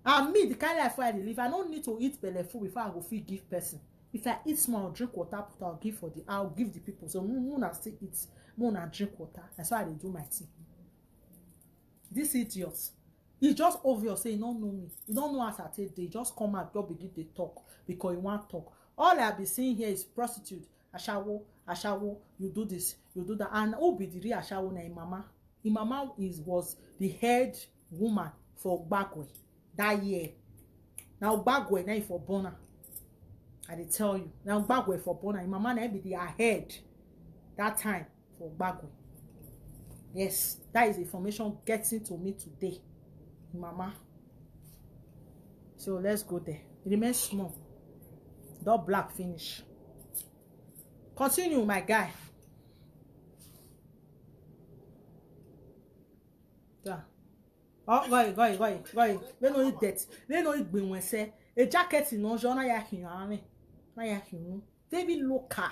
I mean the kind of life I live. I don't need to eat belleful before I go fit give person. If I eat small, drink water, put I'll give for the I'll give the people. So Muna still eat, Muna drink water. That's why I do my thing. This idiot. It's just obvious say you don't know me. You don't know as I take day. Just come out, just begin to talk because you want talk. All I be seeing here is prostitute. ashawo, ashawo, you do this, you do that. And who be the real ashawo? Na im mama. Im mama is, was the head woman for Ogbagwe that year. Na Ogbagwe na im for born am. I dey tell you. Na Ogbagwe for born am. Im mama na im be the head that time for Ogbagwe. Yes, that is information getting to me today. Im mama. So let's go there. It remains small. Don black finish. Continue, my guy. Yeah. Oh, go ahead, go ahead, go ahead, go ahead. We no eat that. We no eat gbin when say a jacket in no jona ya hin ame. Na ya hin. Very local.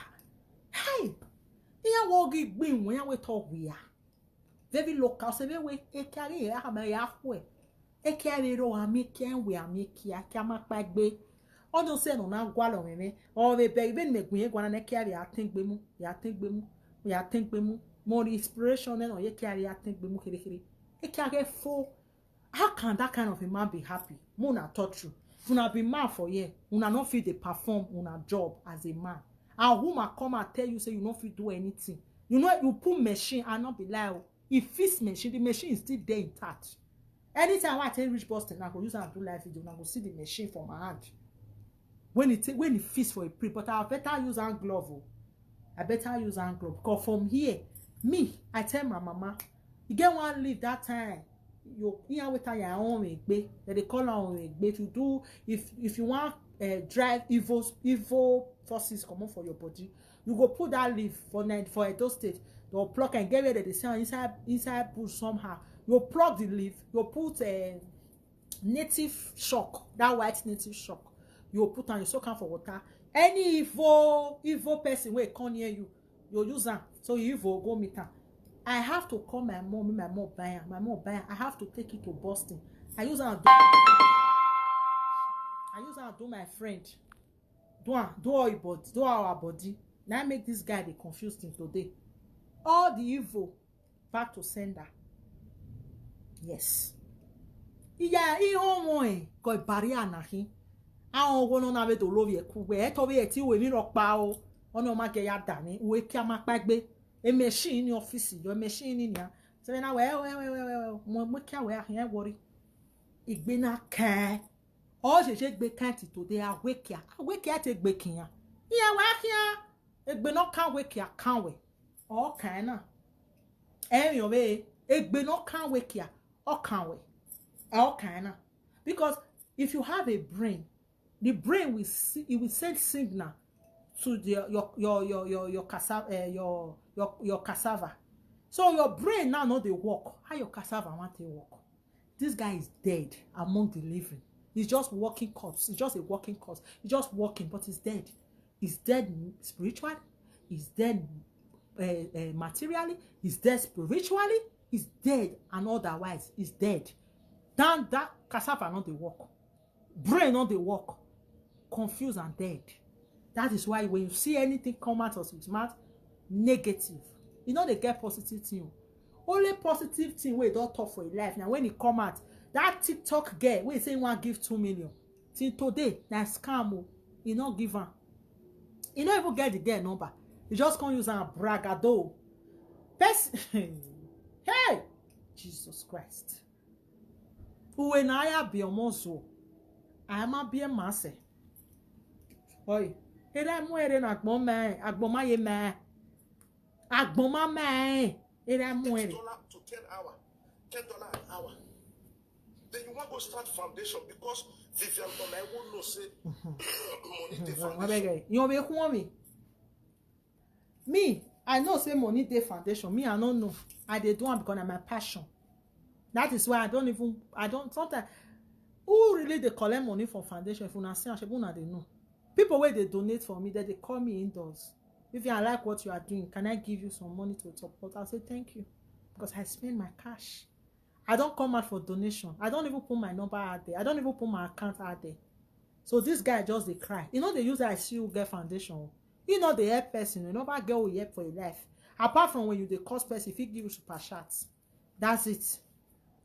Hey. Iya wo gi gbin when ya we talk we are. Very local. Se we we e carry ya ha me ya hwe. E carry ro ami ken we ami kia kia ma pa gbe. Ojo se no na gwa lo me me. O be be be me gun e gwa na e carry atin gbe mu. Ya tin gbe mu. Ya tin gbe mu. More inspiration no ye carry atin gbe mu kere kere. E carry fo. How can that kind of a man be happy? Una talk true. Una be man for here. Una no fit dey perform una job as a man. A woman come and tell you say you no fit do anything. You know you put machine and not be lie o. E fix machine. The machine is still there intact. Anytime wey I take reach Boston, I go use am do live video. Una go see the machine for my hand. When e take, when e fix for a prick, but I better use hand glove o. I better use hand glove. Because from here, me, I tell my mama, you get one leaf that time. You hear what I own egbe. They dey call am own egbe. To do if if you want uh, drive evil evil forces comot for your body, you go put that leaf for night for Edo State. They will pluck and get where they dey sell inside inside bush somehow. You pluck the leaf. You put a uh, native shock, that white native shock. You put am, you soak am for water. Any evil evil person wey come near you, you use am. So you evil go meet am. I have to call my mom, make my mom buy am. My mom buy am. I have to take it to Boston. I use am do. I use am do my friend. Do am, do all your body, do our body. Now make this guy dey confused till today. All the evil back to sender. Yes. Iya ihe ọmọ ẹ kọ ìbàrí ànàhí. Àwọn owó náà náà bẹ tó lórí ẹkú wẹ ẹ tọ́ bí ẹ tí ìwé mi rọ pa o. Ọ̀nà ọmọ akẹ́ ya dà ní ìwé kí a máa pa gbé. Èmi ẹ̀ṣin ní ọ́fíìsì yọ èmi ẹ̀ṣin ní nìyà. Sẹ́mi náà wẹ̀ wẹ̀ wẹ̀ wẹ̀ wẹ̀ wẹ̀ mo mú kí àwẹ̀ àhìn ẹ̀ wọrí. Ìgbé náà kẹ́ ẹ́. Ọ̀ ṣẹ̀ṣẹ̀ gbé káàtì tó dé àwẹ̀kíá. Àwẹ̀kíá ti gbé kìyàn. Ìyẹn wẹ̀ àhìn á. Ègbè náà kàn wẹ̀kíá kàn wẹ̀. Ọ̀ kàn ẹ̀ náà. Ẹ̀yìn ọ̀bẹ ègbè náà kàn wẹ̀kíá. Ọ̀ kàn wẹ̀. Ọ̀ kàn ẹ̀ náà. Because if you have a brain, the brain will see, it will send signal to the, your your your your your cassava uh, your your your cassava. So your brain now no dey work. How your cassava want to work? This guy is dead among the living. He's just walking corpse. He's just a walking corpse. He's just walking, but he's dead. He's dead spiritually. He's dead uh, uh, materially. He's dead spiritually. He's dead and otherwise. He's dead. Then that cassava not the work. Brain not the work. Confused and dead. That is why when you see anything come out of his mouth, negative. You know they get positive thing. Only positive thing wey don talk for your life. Now when he come out, that TikTok girl wey say he wan give two million till today na scam o. He no give am. He no even get the girl number. He just come use am bragado. Person, hey, Jesus Christ. Uwe na ya bi omo zo. Ama bi emase. Oi, ere mu ere na agbon me, agbon ma ye me. Agbon ma me. Ere mu ere. Dollar to ten hour, ten dollar an hour. Then you want to start foundation because Vivian Onaewo know say money dey foundation. Abeg, you be who me? Me, I know say money dey foundation. Me, I no know. I dey do am because na my passion. That is why I don't even, I don't, sometimes, who really dey collect money from foundation? If una see am, shebi una dey know. People wey dey donate for me, they dey call me indoors. If I like what you are doing, can I give you some money to support? I'll say thank you because I spend my cash. I don't come out for donation. I don't even put my number out there. I don't even put my account out there. So this guy just dey cry. You know they use I see you get foundation. You know they help person. You never get who help for your life. Apart from when you dey cause person, if he give you super chat, that's it.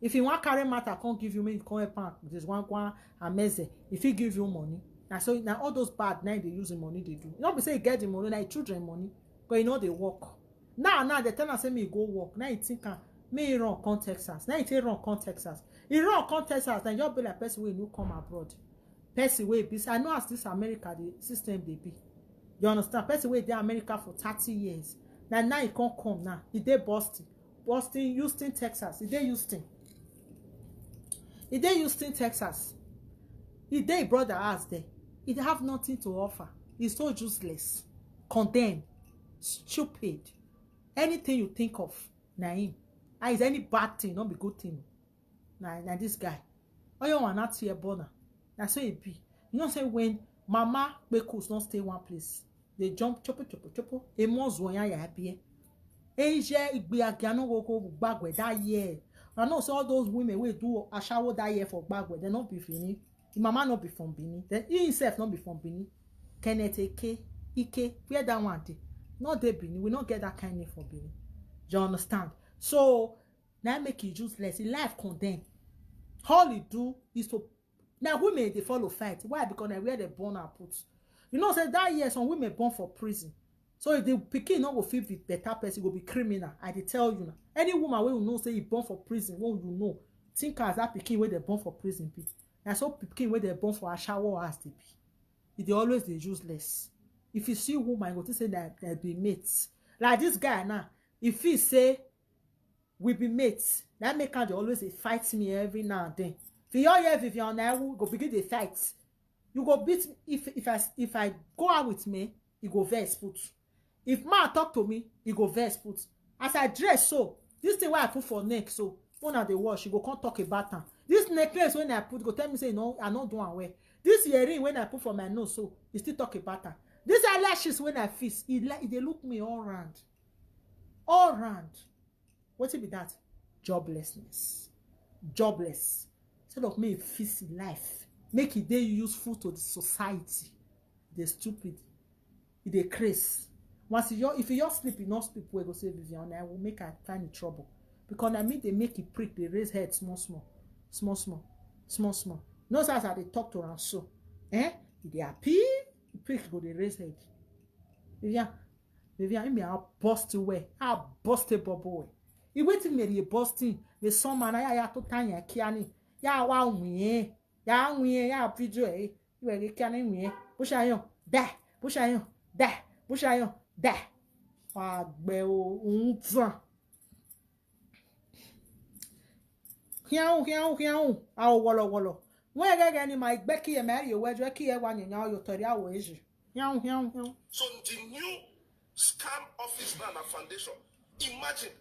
If he want carry matter, come give you me, come help am. This one, one amazing. If he give you money, Na so, na all those bad, na they use the money they do. Not be say he get the money, na him children money, but he know they work. Now, now they tell us say me go work. Now he think am, me run come Texas. Now he take run come Texas. He run come Texas, then just be like person wey no come abroad. Person wey be, I know as this America, the system they be. You understand? Person wey dey America for thirty years. Now, now he can't come now. He dey Boston. Boston, Houston, Texas. He dey Houston. He dey Houston, Texas. He dey brother house there. He have nothing to offer. He's so useless, condemned, stupid. Anything you think of, na him. Ah, is any bad thing, not be good thing. Na, na this guy. Oyo one not here born. Na so it be. You know say when mama kpekus not stay one place, they jump chopo chopo chopo. A month one ya ya be. Asia igbe agiano go go gbagwe that year. I know say all those women wey do ashawo that year for gbagwe, they not be fini. The mama not be from Benin. Then he himself not be from Benin. Kenneth Eke, Ike, where that one dey? Not dey Benin. We not get that kind name for Benin. You understand? So now make it useless. He life condemn. All he do is to, now women they follow fight. Why? Because na where they born and put. You know say that year some women born for prison. So if the pikin no go fit be better person, go be criminal. I dey tell you now. Any woman wey you know say he born for prison, wey you know, think as that pikin wey they born for prison be. Na so pikin wey they born for ashawo as they be. If they always they useless. If you see woman, you go think say that they be mates. Like this guy now, if he say we be mates, that make am dey always dey fight me every now and then. If you hear Vivian Onaiwu go begin dey fight, you go beat me. If if I if I go out with me, he go vex put. If man talk to me, he go vex put. As I dress so, this thing wey I put for neck so, when I dey wash, he go come talk about am. This necklace when I put go tell me say no, I no do am well. This earring when I put for my nose so, he still talk about am. This eyelashes when I fix, he like he dey look me all round, all round. Wetin be that? Joblessness. Jobless. Instead of me fix him life, make e dey useful to the society. Dey stupid. E dey craze. Once you, if you just sleep, you no sleep well, go say Vivian, I will make I find the trouble. Because I mean they make e prick, they raise head small small, small small, small small. No, as I dey talk to am so, eh? E dey happy, the prick go dey raise head. Vivian, Vivian, me I bust well, I bust a bubble well. E wetin me dey bust him, the summer na ya ya to tanya kiani, ya wa win, ya win, ya video eh. Iwe ge kiani win. Bushayon, da, Bushayon, da, Bushayon, da. Wa gbe o, un tan. Hiau, hiau, hiau. A o wolo wolo. Wọ́n gẹ́gẹ́ ni màá gbẹ́ kí ẹ máa rí owó ẹjọ́ kí ẹ wá yìnyín ayò tẹ̀lé àwọ̀ èjì. Hiau, hiau, hiau. So the new scam office man and foundation. Imagine.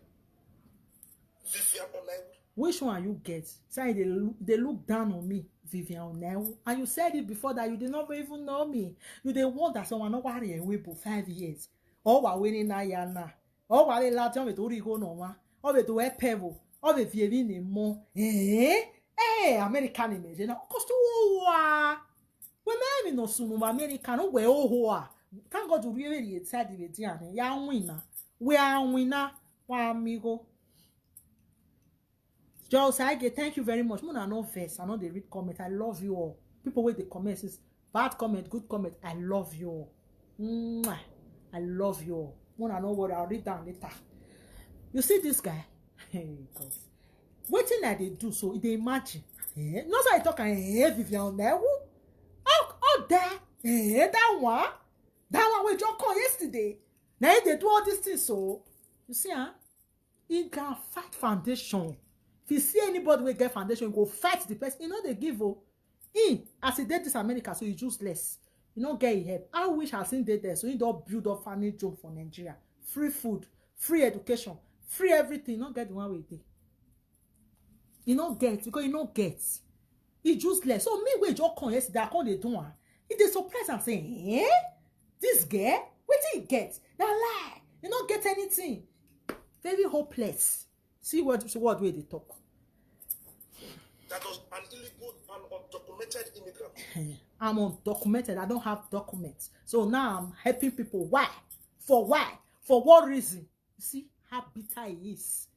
Vivian Onaiwu. Which one you get? Say they look, they look down on me, Vivian Onaiwu. And you said it before that you did not even know me. You dey wonder someone no worry away for five years. Oh, wa winning na ya na. Oh, wa le la jam to ri go no wa. Oh, we do e pevo. Oh, we vie vi ni mo. Eh? Eh, American image na. Cause to wa. We me mi no sunu American, we o ho a. Thank God we really inside the day and ya win na. We are winner. Wa amigo. Joel Saige, thank you very much. Mona no vex, I no dey read comment. I love you all. People wey dey comment is bad comment, good comment. I love you all. Mwah. I love you all. Mona no worry, I'll read down later. You see this guy? Hey God. Wetin I dey do so? E dey imagine. Eh? No say I talk am, eh, Vivian Onaiwu? Oh, oh, that, eh, that one? That one wey just come yesterday? Na him dey do all these things so. You see, huh? He can fight foundation. If you see anybody wey get foundation, go fight the person. He no dey give o. He, as he dey this America, so he useless. He no get help. I wish I seen dey there. So he don build up farming job for Nigeria. Free food, free education, free everything. He no get the one wey dey. He no get because he no get. He useless. So me wey just come yesterday, I come dey do am. He dey surprise am say, eh? This girl, wetin he get? Na lie. He no get anything. Very hopeless. See what, see what wey dey talk. That was an illegal and undocumented immigrant. I'm undocumented. I don't have documents. So now I'm helping people. Why? For why? For what reason? You see how bitter he is.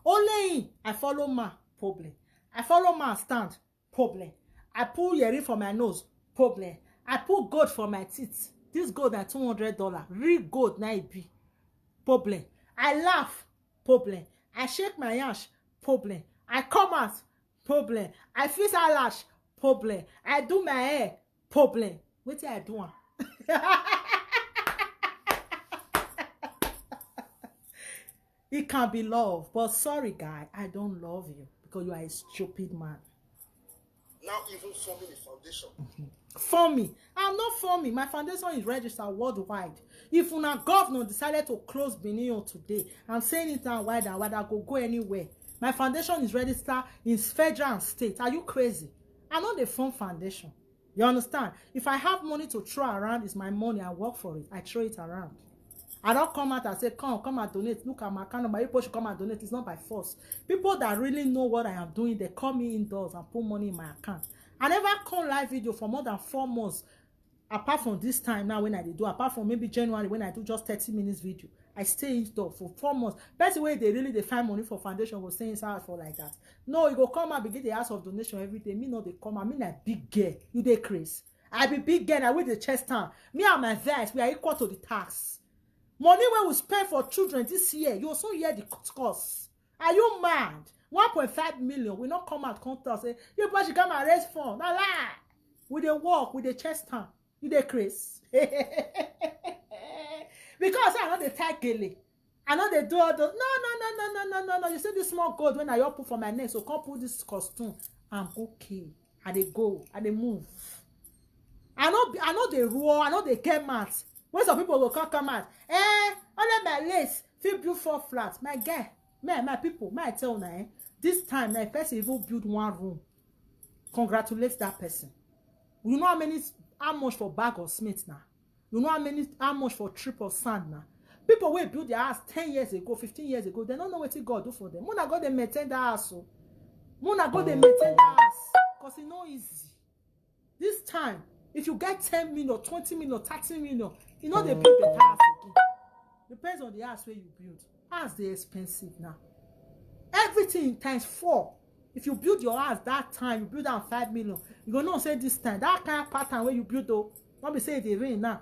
Only him, I follow man, problem. I follow man stand, problem. I pull earring for my nose, problem. I put gold for my teeth. This gold na two hundred dollar. Real gold na e be. Problem. I laugh. Problem. I shake my ash. Problem. I come out. Problem. I fix eyelash. Problem. I do my hair. Problem. Wetin I do am? It can be love, but sorry, guy, I don't love you because you are a stupid man. Now even forming a foundation. Forming. I'm not forming. My foundation is registered worldwide. If una governor decided to close Benin today, I'm saying it now wide and wide, I go go anywhere. My foundation is registered in federal and state. Are you crazy? I no dey form foundation. You understand? If I have money to throw around, it's my money. I work for it. I throw it around. I don't come out and say, "Come, come and donate. Look at my account number. People should come and donate." It's not by force. People that really know what I am doing, they call me indoors and put money in my account. I never come live video for more than four months. Apart from this time now when I dey do, apart from maybe January when I do just thirty minutes video, I stay indoor for four months. Person wey dey really dey find money for foundation go stay inside house for like that. No, you go come out begin dey ask of donation every day. Me no dey come out. Me na big girl. You dey craze. I be big girl. I wear the chest down. Me and my vest, we are equal to the tax. Money wey we spend for children this year, you also hear the cost. Are you mad? One point five million. We not come out come tell say you boys should come and raise fund. Na lie. We dey work, we dey chest down. You dey craze. Because I no dey tie gele. I no dey do all those. No, no, no, no, no, no, no, no. You see this small gold when I all put for my neck, so come put this costume. I'm okay. I dey go. I dey move. I no, I no dey roar. I no dey get mad. When some people go come come out, eh? Only my lace fit build four flats. My guy, man, my people, my tell una, eh? This time, na person even build one room. Congratulate that person. You know how many, how much for bag of cement now? You know how many, how much for trip of sand now? People wey build their house ten years ago, fifteen years ago, they don't know what God do for them. Muna God they maintain that house. So. Muna God they maintain that house. Because it's not easy. This time, if you get ten million, twenty million, thirty million, you know they build better house again. Depends on the house where you build. House they expensive now. Everything times four. If you build your house that time, you build am five million. You go know say this time, that kind of pattern where you build though, not be say they rain now.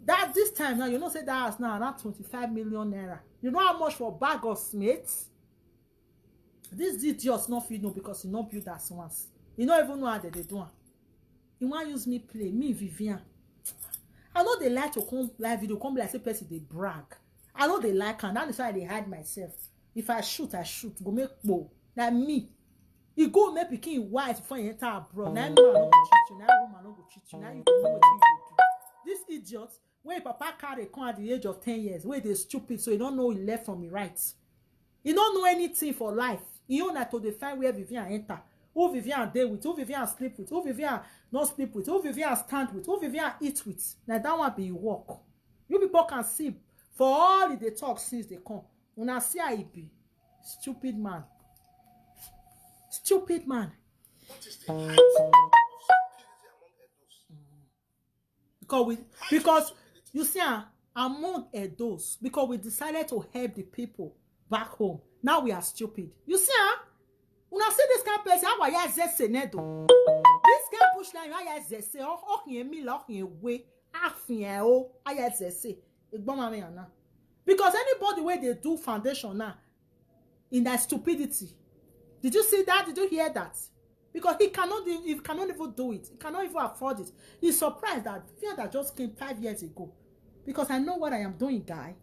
That this time now, you know say that house now around twenty-five million naira. You know how much for bag of cement? These idiots not feel no because he not build that once. He not even know how they, they do am. He want use me play, me Vivian. I know they like to come live video, come be like say person they brag. I know they like am. That is why they hide myself. If I shoot, I shoot. Go make po. Like me. He go make pikin wife before he enter abroad. Now man no go treat you. Now woman no go treat you. Now you go know what you go do. This idiot, when papa carry come at the age of ten years, where they stupid, so he don't know he left from the right. He don't know anything for life. He own that to define where Vivian enter. Who Vivian dey with, who Vivian sleep with, who Vivian not sleep with, who Vivian stand with, who Vivian eat with. Now that one be work. You people can see for all the talk since they come. Una see how he be. Stupid man. Stupid man. What is the height of stupidity among Edos? Because we, because you see, ah, among Edos, because we decided to help the people back home. Now we are stupid. You see, ah, una see this kind of person, how I say Senedo. This kind of push line, I say, oh, oh, yeah, me, oh, yeah, way, ah, yeah, oh, I say, igbon ma me ana. Because anybody where they do foundation now, in that stupidity, did you see that? Did you hear that? Because he cannot, he cannot even do it. He cannot even afford it. He's surprised that fear that just came five years ago. Because I know what I am doing, guy.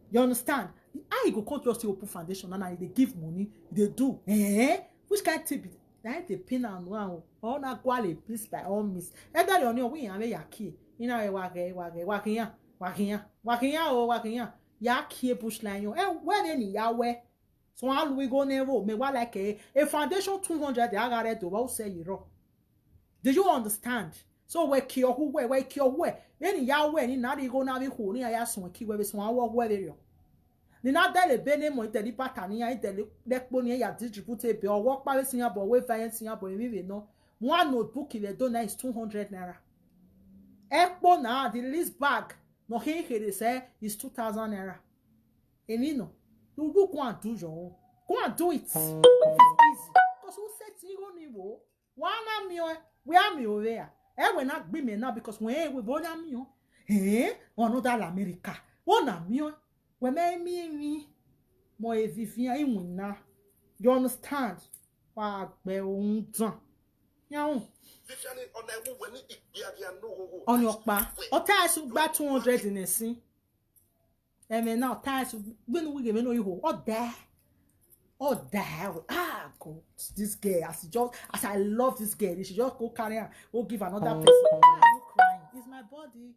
You understand? How you go come just open foundation and they give money, they do. Eh? Which kind of tip? That they pin and one. Oh, na quality, please by all means. Either you know we are yaki. You know, wage, wage, wakinya, wakinya, wakinya, oh, wakinya. Yaki bush line. Eh, where any Yahweh? So how we go never me what like a, a foundation two hundred the agare to what say you. Do you understand? So we kill who we we kill who. Any Yahweh ni na di go na bi who ni aya sun ki we be sun awo we be yo. Ni na dele bene mo iteli patani ya iteli lekpo ni ya distribute be owo pa we sin ya bo we fa sin ya bo mi we no. One notebook ile do na is two hundred naira. Ekpo na the least bag no he he dey say is two thousand naira. Emi no. You go go and do your own. Go and do it. It's easy. Because who said you go ni wo? Wana mi o, we are mi o there. Eh, we na gbi me now because we we born am yo. Eh, another America. One am yo. We me mi mi. Mo e Vivian in win na. You understand? Wa gbe ohun tan. Yahoo. Vivian, on that one, when it be again, no, On your pa. Ota esu gba two hundred in a sin. Eme now, ota esu gbenu wige me no iho. Oda. Oda. Ah, God. This girl, as she just, as I love this girl, she just go carry her, go give another person. Why are you crying? It's my body.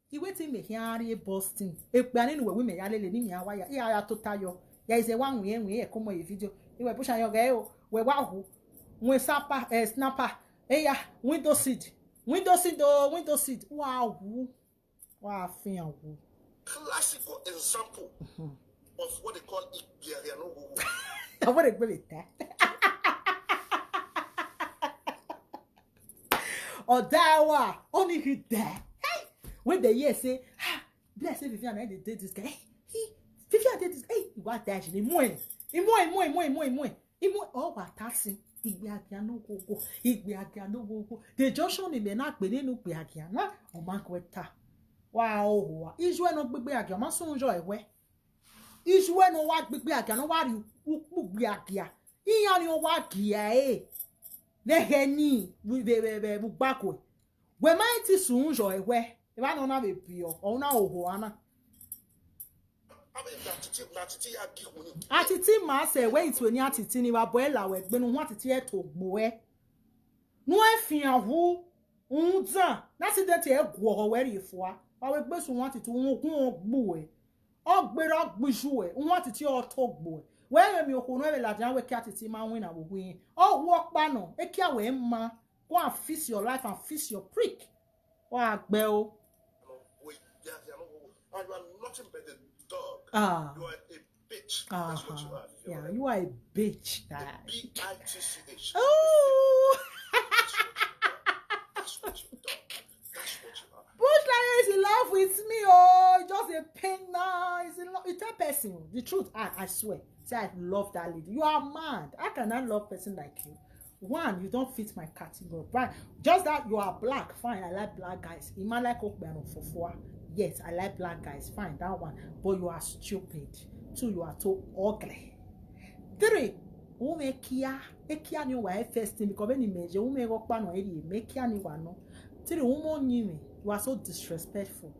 He waiting me here, he busting. If we are anywhere, we may yale ni mi awaya. Iya ya to tayo. Ya is a one way, we come my video. He we push on your girl. We wa who? We sapa, eh, snapper. Eh, yeah, window seat. Window seat, oh, window seat. Wow. Wow, fin. Classical example of what they call Ikpiariano. I want to go with that. Odawa, only he there. Hey, when they hear say, ah, bless say Vivian, I dey date this guy. Hey, he, Vivian date this. Hey, what that? He moe, he moe, moe, moe, moe, moe. He moe. Oh, what that's it. Igbe agia no go go. Igbe agia no go go. The junction ni me na gbe nínú igbe agia na. O ma ko ta. Wa o wa. Iju e no gbegbe agia. Ma sun jo ewe. Iju e no wa gbegbe agia. No wa ri ukpu gbe agia. Iya ni o wa gia e. Ve he ni. Ve ve ve ve gbako. We ma ti sun jo ewe. E ba no na be pio. O na oho ana. Atiti ma se we itu ni atiti ni wa bo e la we gbenu hu atiti e to gbo e. Nu e fi ahu. Un zan. Na accident e gwo ho we ri fua. Wa we gbe sun hu atiti un gun o gbo e. O gbe ro gbiju e. Un atiti o to gbo e. We we mi oku no we la jan we ki atiti ma win na wo win. O wo pa no. E ki awe ma. Go and fix your life and fix your prick. Wa gbe o. And you are nothing but a dog. Ah. You are a bitch. That's what you are. Yeah, you are a bitch. B I T C H. Oh. That's what you dog. That's what you are. Bush Lion is in love with me. Oh, just a pain now. He's in love. You tell person the truth. I, I swear. Say I love that lady. You are mad. How can I love person like you? One, you don't fit my category. But just that you are black, fine. I like black guys. Ima like okpero fofua. Yes, I like black guys. Fine, that one. But you are stupid. Two, you are too ugly. Three, ume kia. E kia ni wa first thing because when you measure, ume go pa no eri. Me kia ni wa no. Three, umo nyime. You are so disrespectful.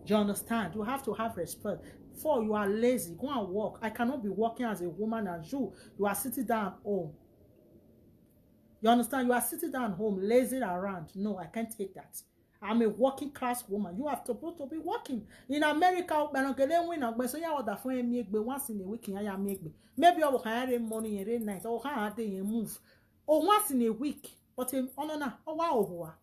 You understand? You have to have respect. Four, you are lazy. Go and work. I cannot be working as a woman and you, you are sitting down at home. You understand? You are sitting down at home, lazing around. No, I can't take that. I'm a working class woman. You are supposed to be working. In America, when I get win, I'm going to order for me once in a week. I am. Maybe I will hire money every night. Or how they move. Or once in a week. But in, oh no, no. Oh wow.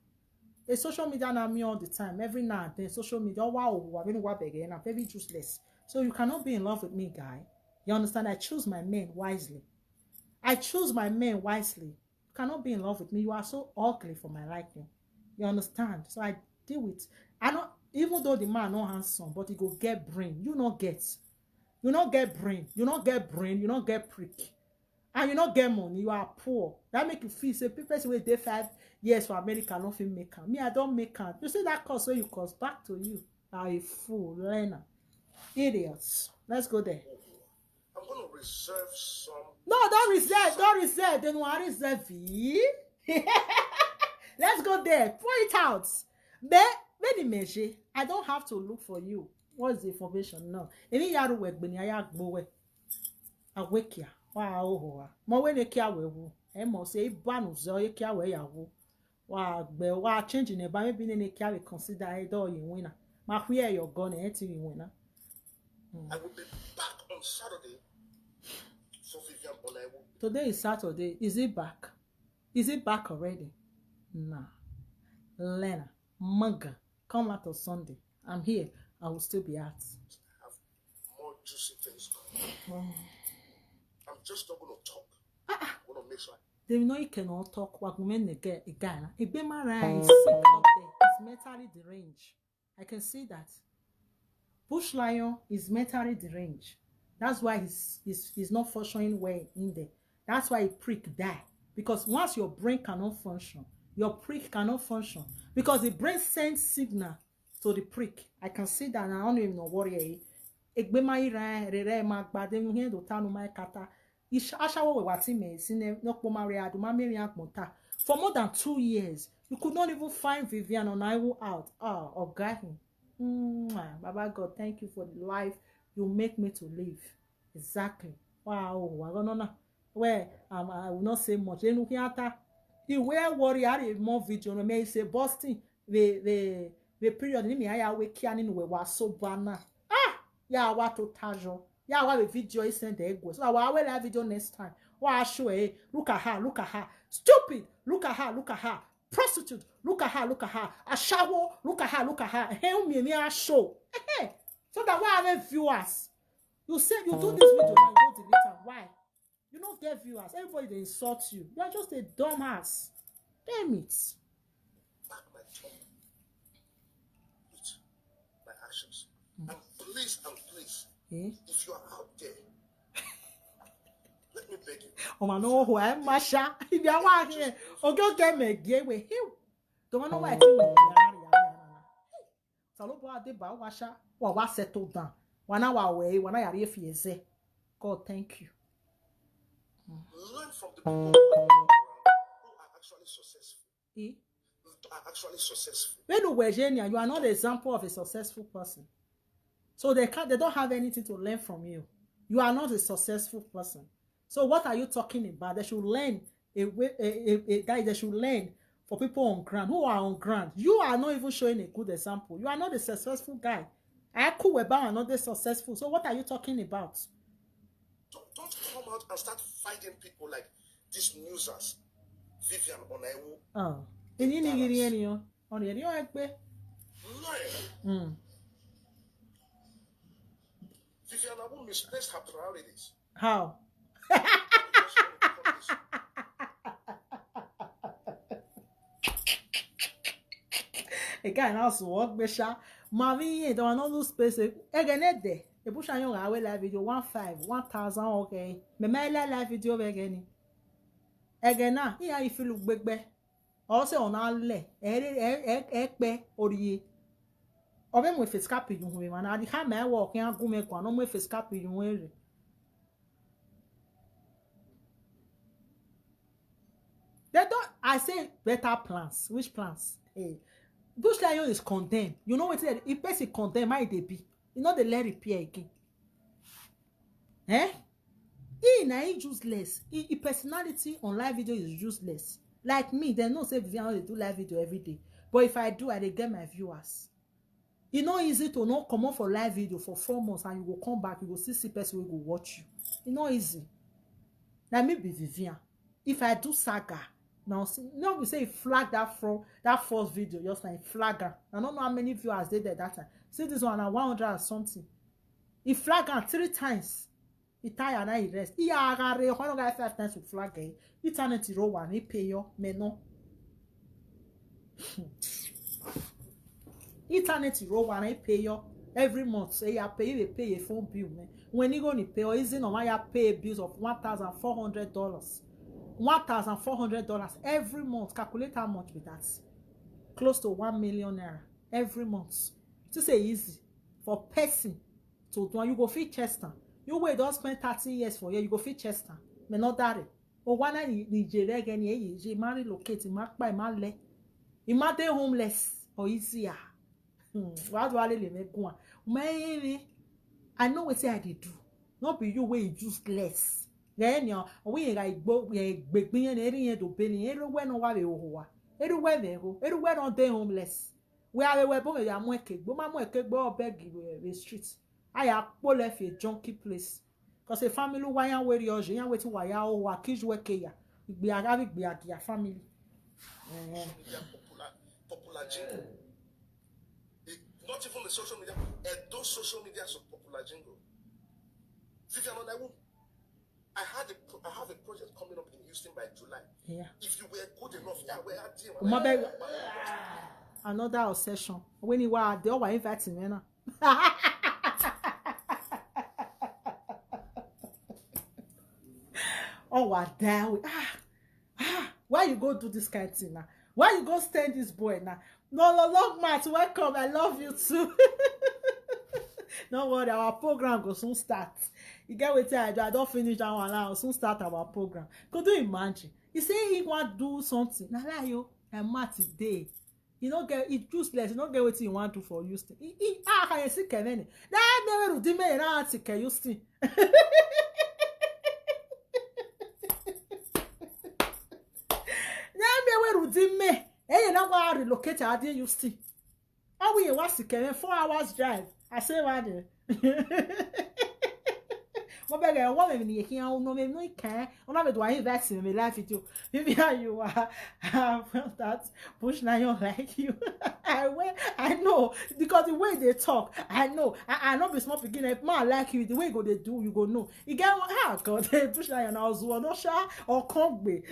A social media na me all the time. Every now and then, social media. Oh wow. I mean, what again? I'm very useless. So you cannot be in love with me, guy. You understand? I choose my men wisely. I choose my men wisely. You cannot be in love with me. You are so ugly for my liking. You understand? So I deal with. I not even though the man not handsome, but he go get brain. You not get. You not get brain. You not get brain. You not get prick. And you not get money. You are poor. That make you feel say people say wait dey five years for America not fit make am. Me, I don't make am. You see that course where you cost back to you. You are a fool, learner, idiots. Let's go there. I'm gonna reserve some. No, don't reserve, don't reserve. Then why reserve it? Let's go there. Pour it out. Be many measure. I don't have to look for you. What's the information now? Any yaru wek beni aya gbowe. Awekia. Wa oho. Mo we ne kia we wu. E mo se ibanu zo ye kia we ya wu. Wa gbe wa change ne ba maybe ne ne kia we consider e do ye wina. Ma hwe your gun e ti wina. I will be back on Saturday for Vivian Bolewo. Today is Saturday. Is it back? Is it back already? Nah. Lena, Manga, come out on Sunday. I'm here. I will still be out. More juicy things coming. I'm just not gonna talk. I'm gonna make sure. They know you cannot talk. Wagumen again. Igbe Mara is sick up there. He's mentally deranged. I can see that. Bush Lion is mentally deranged. That's why he's, he's, he's not functioning well in there. That's why he prick die. Because once your brain cannot function, Your prick cannot function because the brain sends signal to the prick. I can see that. I don't even know what, eh. Egbe ma ira, rere ma gbade mu hen do tanu ma kata. Ish-, ashawo we wati me, sine, no po ma re adu, ma me ri agbon ta. For more than two years, you could not even find Vivian on Iwo out. Ah, oga him. Mwah. Baba God, thank you for the life you make me to live. Exactly. Wow, wa go no na. Well, um, I will not say much. Enu ki ata. Iwe worry, I dey more video. No, me say Boston. The, the, the period ni mi aya we kia ninu we wa so bana. Ah, ya wa to tajo. Ya wa the video I send the ego. So I will live video next time. Wa show, eh. Look at her, look at her. Stupid. Look at her, look at her. Prostitute. Look at her, look at her. Ashawo. Look at her, look at her. Hey, me, me, I show. Eh, eh. So that why are viewers? You say you do this video and you go delete am. Why? You no get viewers. Everybody dey insult you. You are just a dumb ass. Damn it. Back my tongue with my actions. And please, and please, eh? If you are out there, let me beg you. Oh, man, no, who am I, Masha? If you are out here, okay, okay, me, get away. Hiu. Don't want no white thing. Salobo Adeba wa sha, wa, wa settle down. Wa na wa we, wa na yari efi eze. God, thank you. Learn from the people who are actually successful. Eh? Are actually successful. When you were Genia, you are not the example of a successful person. So they can't, they don't have anything to learn from you. You are not a successful person. So what are you talking about? They should learn a way, a, a, a guy, they should learn for people on ground who are on ground. You are not even showing a good example. You are not a successful guy. I could weba are not the successful. So what are you talking about? Don't, don't come out and start fighting people like these newsers. Vivian Onaiwu. Oh. Ini ni giri eni yo. Oni eni yo ekpe. Lawyer. Mm. Vivian Awu misplaced her priorities. How? A guy now so work besha. Mami ye, don't want no lose space. Again, eh, there. E busha yon ga we live video one five, one thousand, okay. Me me live, live video be again. Again na, iya ifi lu gbegbe. O se ona le, e, e, e, e pe ori. O be mo face cap yun we man. Adi ha me wo kin agun me kwa, no mo face cap yun we re. They don't, I say better plans. Which plans? Hey, Bush Lion is condemned. You know what? If person condemn, how they be? You know they let repair again. Eh? He na he useless. He, he personality on live video is useless. Like me, they know say Vivian dey do live video every day. But if I do, I dey get my viewers. E no easy to no comot for live video for four months and you go come back, you go still see person wey go watch you. E no easy. Na me be Vivian. If I do saga, now see, no be say e flag that front, that first video, just like flag am. I don't know how many viewers dey there that time. See this one, na one hundred and something. E flag am three times. E tire, na e rest. E agare, one guy five times to flag eh. Internet ro wa ni pay yo, me no. Internet ro wa ni pay yo. Every month, say ya pay, you pay a phone bill, man. When you gonna pay, or is it no ya pay bills of one thousand four hundred dollars? One thousand four hundred dollars every month. Calculate how much be that. Close to one million naira every month. To say easy for person to do, you go fit chest am. You wey don spend thirty years for here, you go fit chest am. Me no dare. O wa na ni, ni je re ge ni, eh, je ma relocate, ma pa, ma le. E ma dey homeless or easier. Hmm. Wa do ale le me gun. Me, I know wetin I dey do. No be you wey useless. Then you, we ga igbo, eh, gbegbe yen, eri yen do be ni, eri we no wa be oho wa. Eri we me go, eri we no dey homeless. We are we bo ya mo eke gbo, ma mo eke gbo beg we, we street. Aya po le fi a junky place. Cause a family wa yan we ri oje, yan we ti wa ya o wa kiju eke ya. Igbe aga bi igbe agi ya family. Eh. Social media popular, popular jingle. It, not even the social media, and those social media so popular jingle. Vivian Onaiwu, I had a pro-, I have a project coming up in Houston by July. Yeah. If you were good enough, yeah, we are dealing. Uma be another obsession. When you were there, were inviting me now. Oh, what there? Ah, ah, why you go do this kind of thing now? Why you go stand this boy now? No, no, long mat, welcome. I love you too. No worry, our program go soon start. You get wetin I do? I don finish that one now. Soon start our program. Could you imagine? You say he want do something. Na lie yo. I mat today. You no get it useless. You no get wetin you want do for Houston. He, he, ah, I see Kevin. That never do me around to Houston. That me where would me? Hey, you know why I relocate? I did Houston. How we was to Kevin four hours drive? I say what? Mo bẹ̀rẹ̀ ọwọ́ mi ni yẹn kí wọn ọ̀nà mi ní kẹ́ ọ̀nà mi do I invest in my life with you. Maybe how you are. That push now you like you. I wear, I know because the way they talk, I know. I, I know be small pikin. If man like you, the way you go they do, you go know. You get one ah God, they push now you now zuwa no sha or come gbe.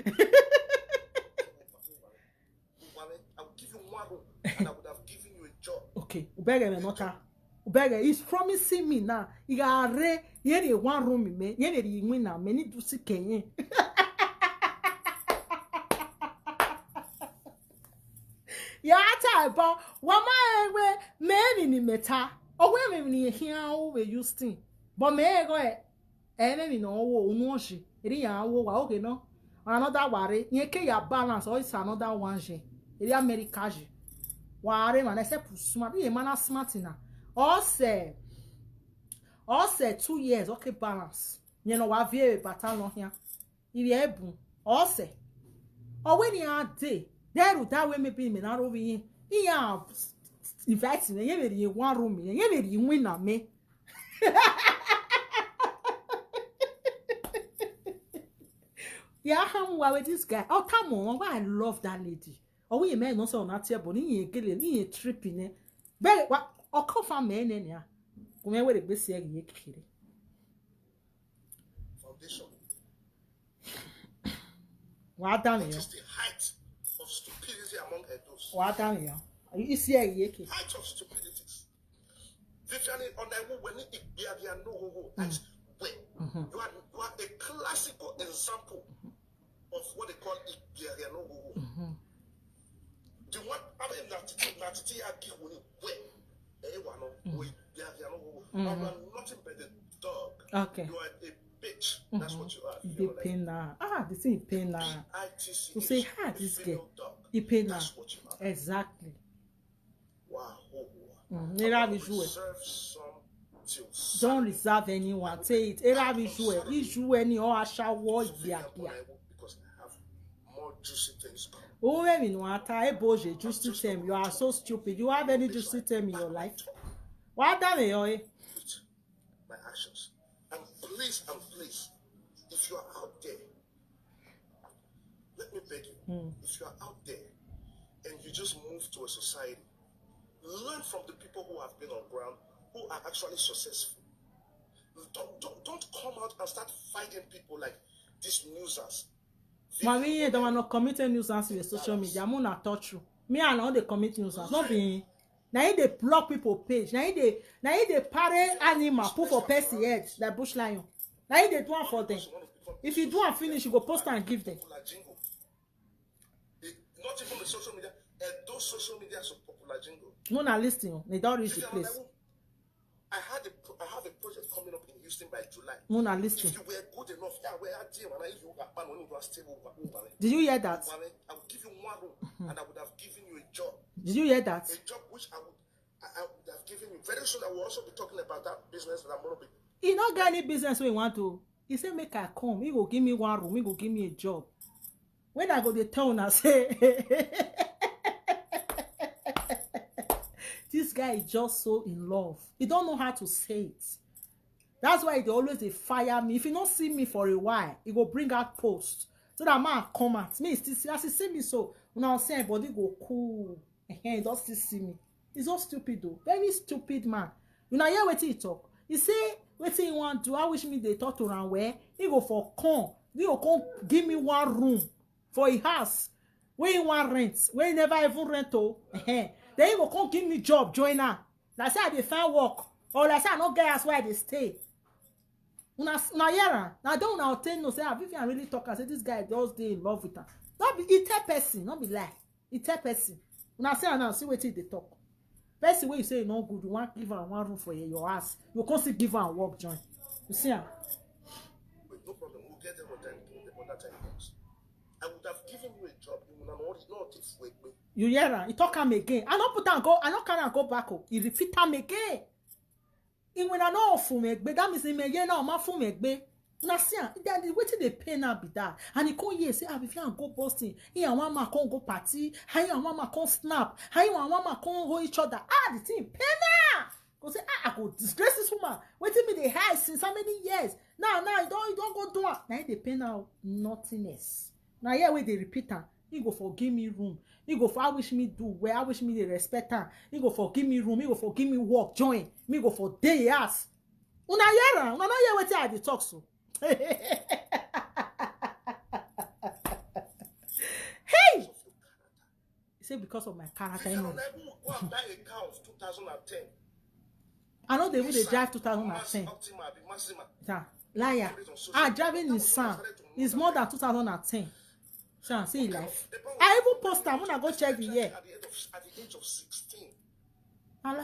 I will give you one room and I would have given you a job. Okay, ubere me nota. Ubere is promising me now. Igare yere one room me, yere win na me ni do si kenye. Ya ta bo wa ma ewe me ni ni meta. Owe me ni hia o we Houston. But me go e ene mi no wo unu oshi. Eri ya wo wa oge no. Another worry. Ye ke ya balance or it's another one je. Eri America je. Worry man, except smart. Ye man smart na. Ose. Ose two years okay balance. Ye no wa vie bata no hia. Ibi ebu. Ose. Owe ni a day. Deru that way me be me na ro bi. Iya invite me. Ye be one room. Ye be win na me. Yeah, how wa with this guy? Oh, come on, why I love that lady. Oh, we men no so na tie boni ye gele ni ye tripping eh. Be wa o ko fa me ne ne a. Ko me we de gbesi e ye kire. Foundation. Wa da me What yo. Is the height of stupidity among Edos? Wa da me yo. Isi e ye ke. Height of stupidities. Vivian Onaiwu when Igbiagia no go go. That's where you are, you are a classical example of what they call Igbiagia no go go. The one I mean that that I give when where eh wa no go Igbiagia no go go. You are nothing but a dog. Okay. You are a bitch. That's what you are. They pain now. Ah, the thing pain now. I T C. You say, "Ah, this girl." Dog. He pain now. That's what you are. Exactly. Wow. Mm, they have issue. Reserve some till Don't reserve anyone. Say it. Era visual. Issue any or ashawo Sophia yeah yeah. Because I have more juicy things coming. Oh, I mean, what I boje juicy them. You are so stupid. You have any juicy them in your life? What done you eh? With my actions. And please, and please, if you are out there, let me beg you, if you are out there and you just move to a society, learn from the people who have been on ground who are actually successful. Don't, don't, don't come out and start fighting people like these newsers. Mami, you don't want to commit a nuisance with social media. I'm not touch you. Me, I know they commit nuisance. Not being. Now they block people page. Now they now they parry animal put for person head like bush lion. Now they do one for them. If you do and finish, you go post and give them. Popular jingle. They, not even the social media. And those social media so popular jingle. No, now listen. They don't reach the Vivian place. Onaiwu, I had a pro- I have a project coming up in Houston by July. No, now listen. If you were good enough, yeah, where I did when I you got man when you stay over over. Did you hear that? I will give you one room and I would have given you a job. Did you hear that? A job which I would I, I would have given you. Very soon I will also be talking about that business that I'm gonna be He not get any business we want to. He said, "Make I come. He go give me one room. He go give me a job." When I go, they tell una say, "This guy is just so in love. He don't know how to say it. That's why they always they fire me. If you don't see me for a while, he go bring out post so that man come at me. Still see as he see me so now saying body go cool. He don't still see me. He's so stupid though. Very stupid man. You know hear what he talk. He say what he want do. I wish me they talk to run where he go for come. He go come give me one room for a house where he want rent, where he never even rent oh. Then he go come give me job join her. Na say I dey find work or like say I no get house where I dey stay. Una una hear am. Na don una obtain know say ah Vivian really talk am say this guy just dey in love with am. No be e tell person, no be lie. He tell person. Una see am now, see wetin he dey talk. Person wey you say you no good, you wan give am one room for your, your house. You come still give am work join. You see am? Wait, no problem. We'll get there on time. When that time comes. I would have given you a job. You will not know it's not if we You hear am? He talk am again. I no put am go. I no carry am go back. Oh, he repeat am again. He when I no fun egbe. That means he may hear now. Ma fun egbe. Una see am. That the wetin dey pain am be that. And he come here say, ah, if you go Boston, he and one man come go party. He and one man come snap. He and one man come hold each other. Ah, the thing pain am. Go say, ah, I go disgrace this woman. Wetin me dey hide since how many years? Now, now, you don, you don go do am. Na him dey pain am. Nothingness. Na here wey dey repeat am. He go for give me room. He go for wish me do well. I wish me dey respect am. He go for give me room. He go for give me work. Join. Me go for dey house. Una hear am? Una no hear wetin I dey talk so? Hey! He say because of my character. You know. Go and buy a car of two thousand and ten. I know they will dey drive two thousand and ten. Optima, be Maxima. Liar. Ah, driving Nissan is more than two thousand and ten. So I see life. I even post am when I go check the year. At the, age of, at the age of sixteen.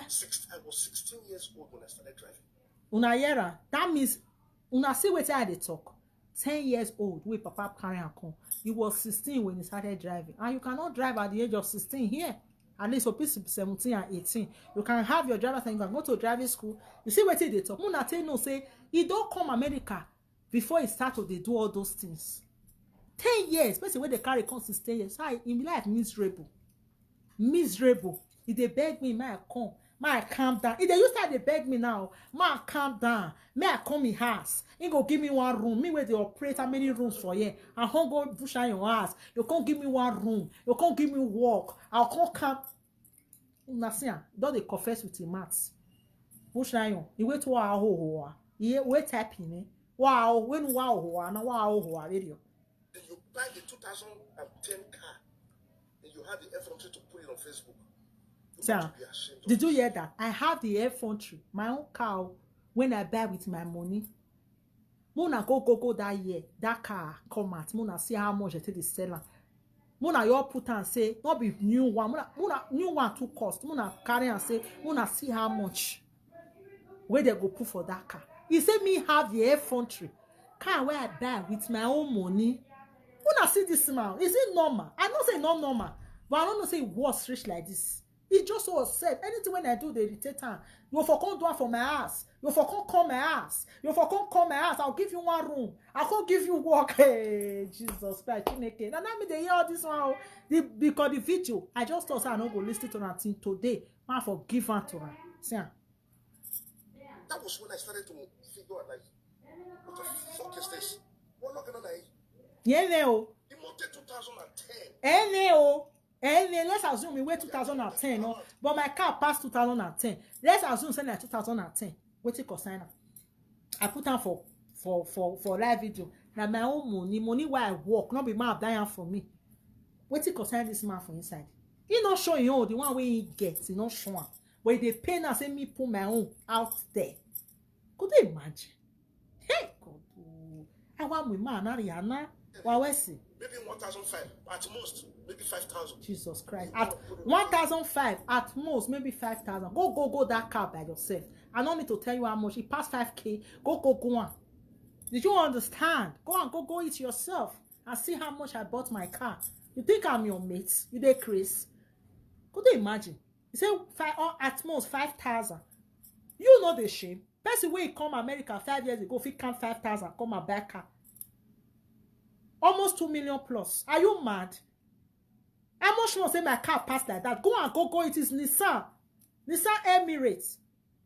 Six, I was sixteen years old when I started driving. Una hear am? That means una see wetin I dey talk. Ten years old wey papa carry am come. He was sixteen when he started driving, and you cannot drive at the age of sixteen here. At least for people seventeen and eighteen, you can have your driver's license, you can go to driving school. You see wetin he dey talk? Una take know say he don come America before he start to dey do all those things. Ten years, person wey dey carry come since ten years, so I, in life miserable. Miserable. He dey beg me, make I come, make I calm down. He dey use that dey beg me now, make I calm down, make I come in house. He go give me one room. Me wey dey operate how many rooms for here? I come go bush on your house. You come give me one room. You come give me work. I come calm. Una see am, don dey confess with him mouth. Bush lion, he wait wa ho ho wa. He wait type him. Wow, when wa ho ho wa, na wa ho ho wa radio. Then you buy the two thousand and ten car, and you have the effrontery to put it on Facebook. Sir, did you hear that? I have the effrontery, my own car, when I buy with my money. Mona go go go that year, that car come out. Mona see how much they take dey sell am. Mona you put am say no be new one. Mona, Mona new one too cost. Mona carry am say Mona see how much wey they go put for that car. He say me have the effrontery. Car wey I buy with my own money. Mona see this man. Is it normal? I know say not normal, but I don't know say e worse reach like this. He just so upset. Anything when I do, they irritate am. You for come do am for my house. You for come call my house. You for come call my house. I'll give you one room. I come give you work. Hey, Jesus Christ, Chineke. Now, now me they hear all this one. The, because the video, I just thought say I no go listen to am till today. Man for give am to am. See am. That was when I started to figure out like, what the fuck is this? What not gonna like? Yeah, no. He wanted two thousand and ten. Eh, no. Eh, no. Let's assume he wait two thousand and ten, no? But my car passed two thousand and ten. Let's assume say na two thousand and ten. Wetin concern am? I put am for for for for live video. Na my own money, money wey I work, no be man buy am for me. Wetin concern this man for inside? He no show him own, the one wey he get, he no show am. But he dey pain am say me put my own out there. Could you imagine? Hey, God, oh. I want my man, Ariana. Wa wesi. Maybe one thousand five at most, maybe five thousand. Jesus Christ. At one thousand five, at most, maybe five thousand. Go, go, go that car by yourself. I don't need to tell you how much. It passed five K. Go, go, go on. Did you understand? Go and go, go it yourself and see how much I bought my car. You think I'm your mate? You dey craze? Could you imagine? You say five, or at most five thousand. You know the shame. Person wey come America five years ago fit count five thousand, come and buy car. Almost two million plus. Are you mad? How much more say my car pass like that? Go and go, go. It is Nissan. Nissan Emirates.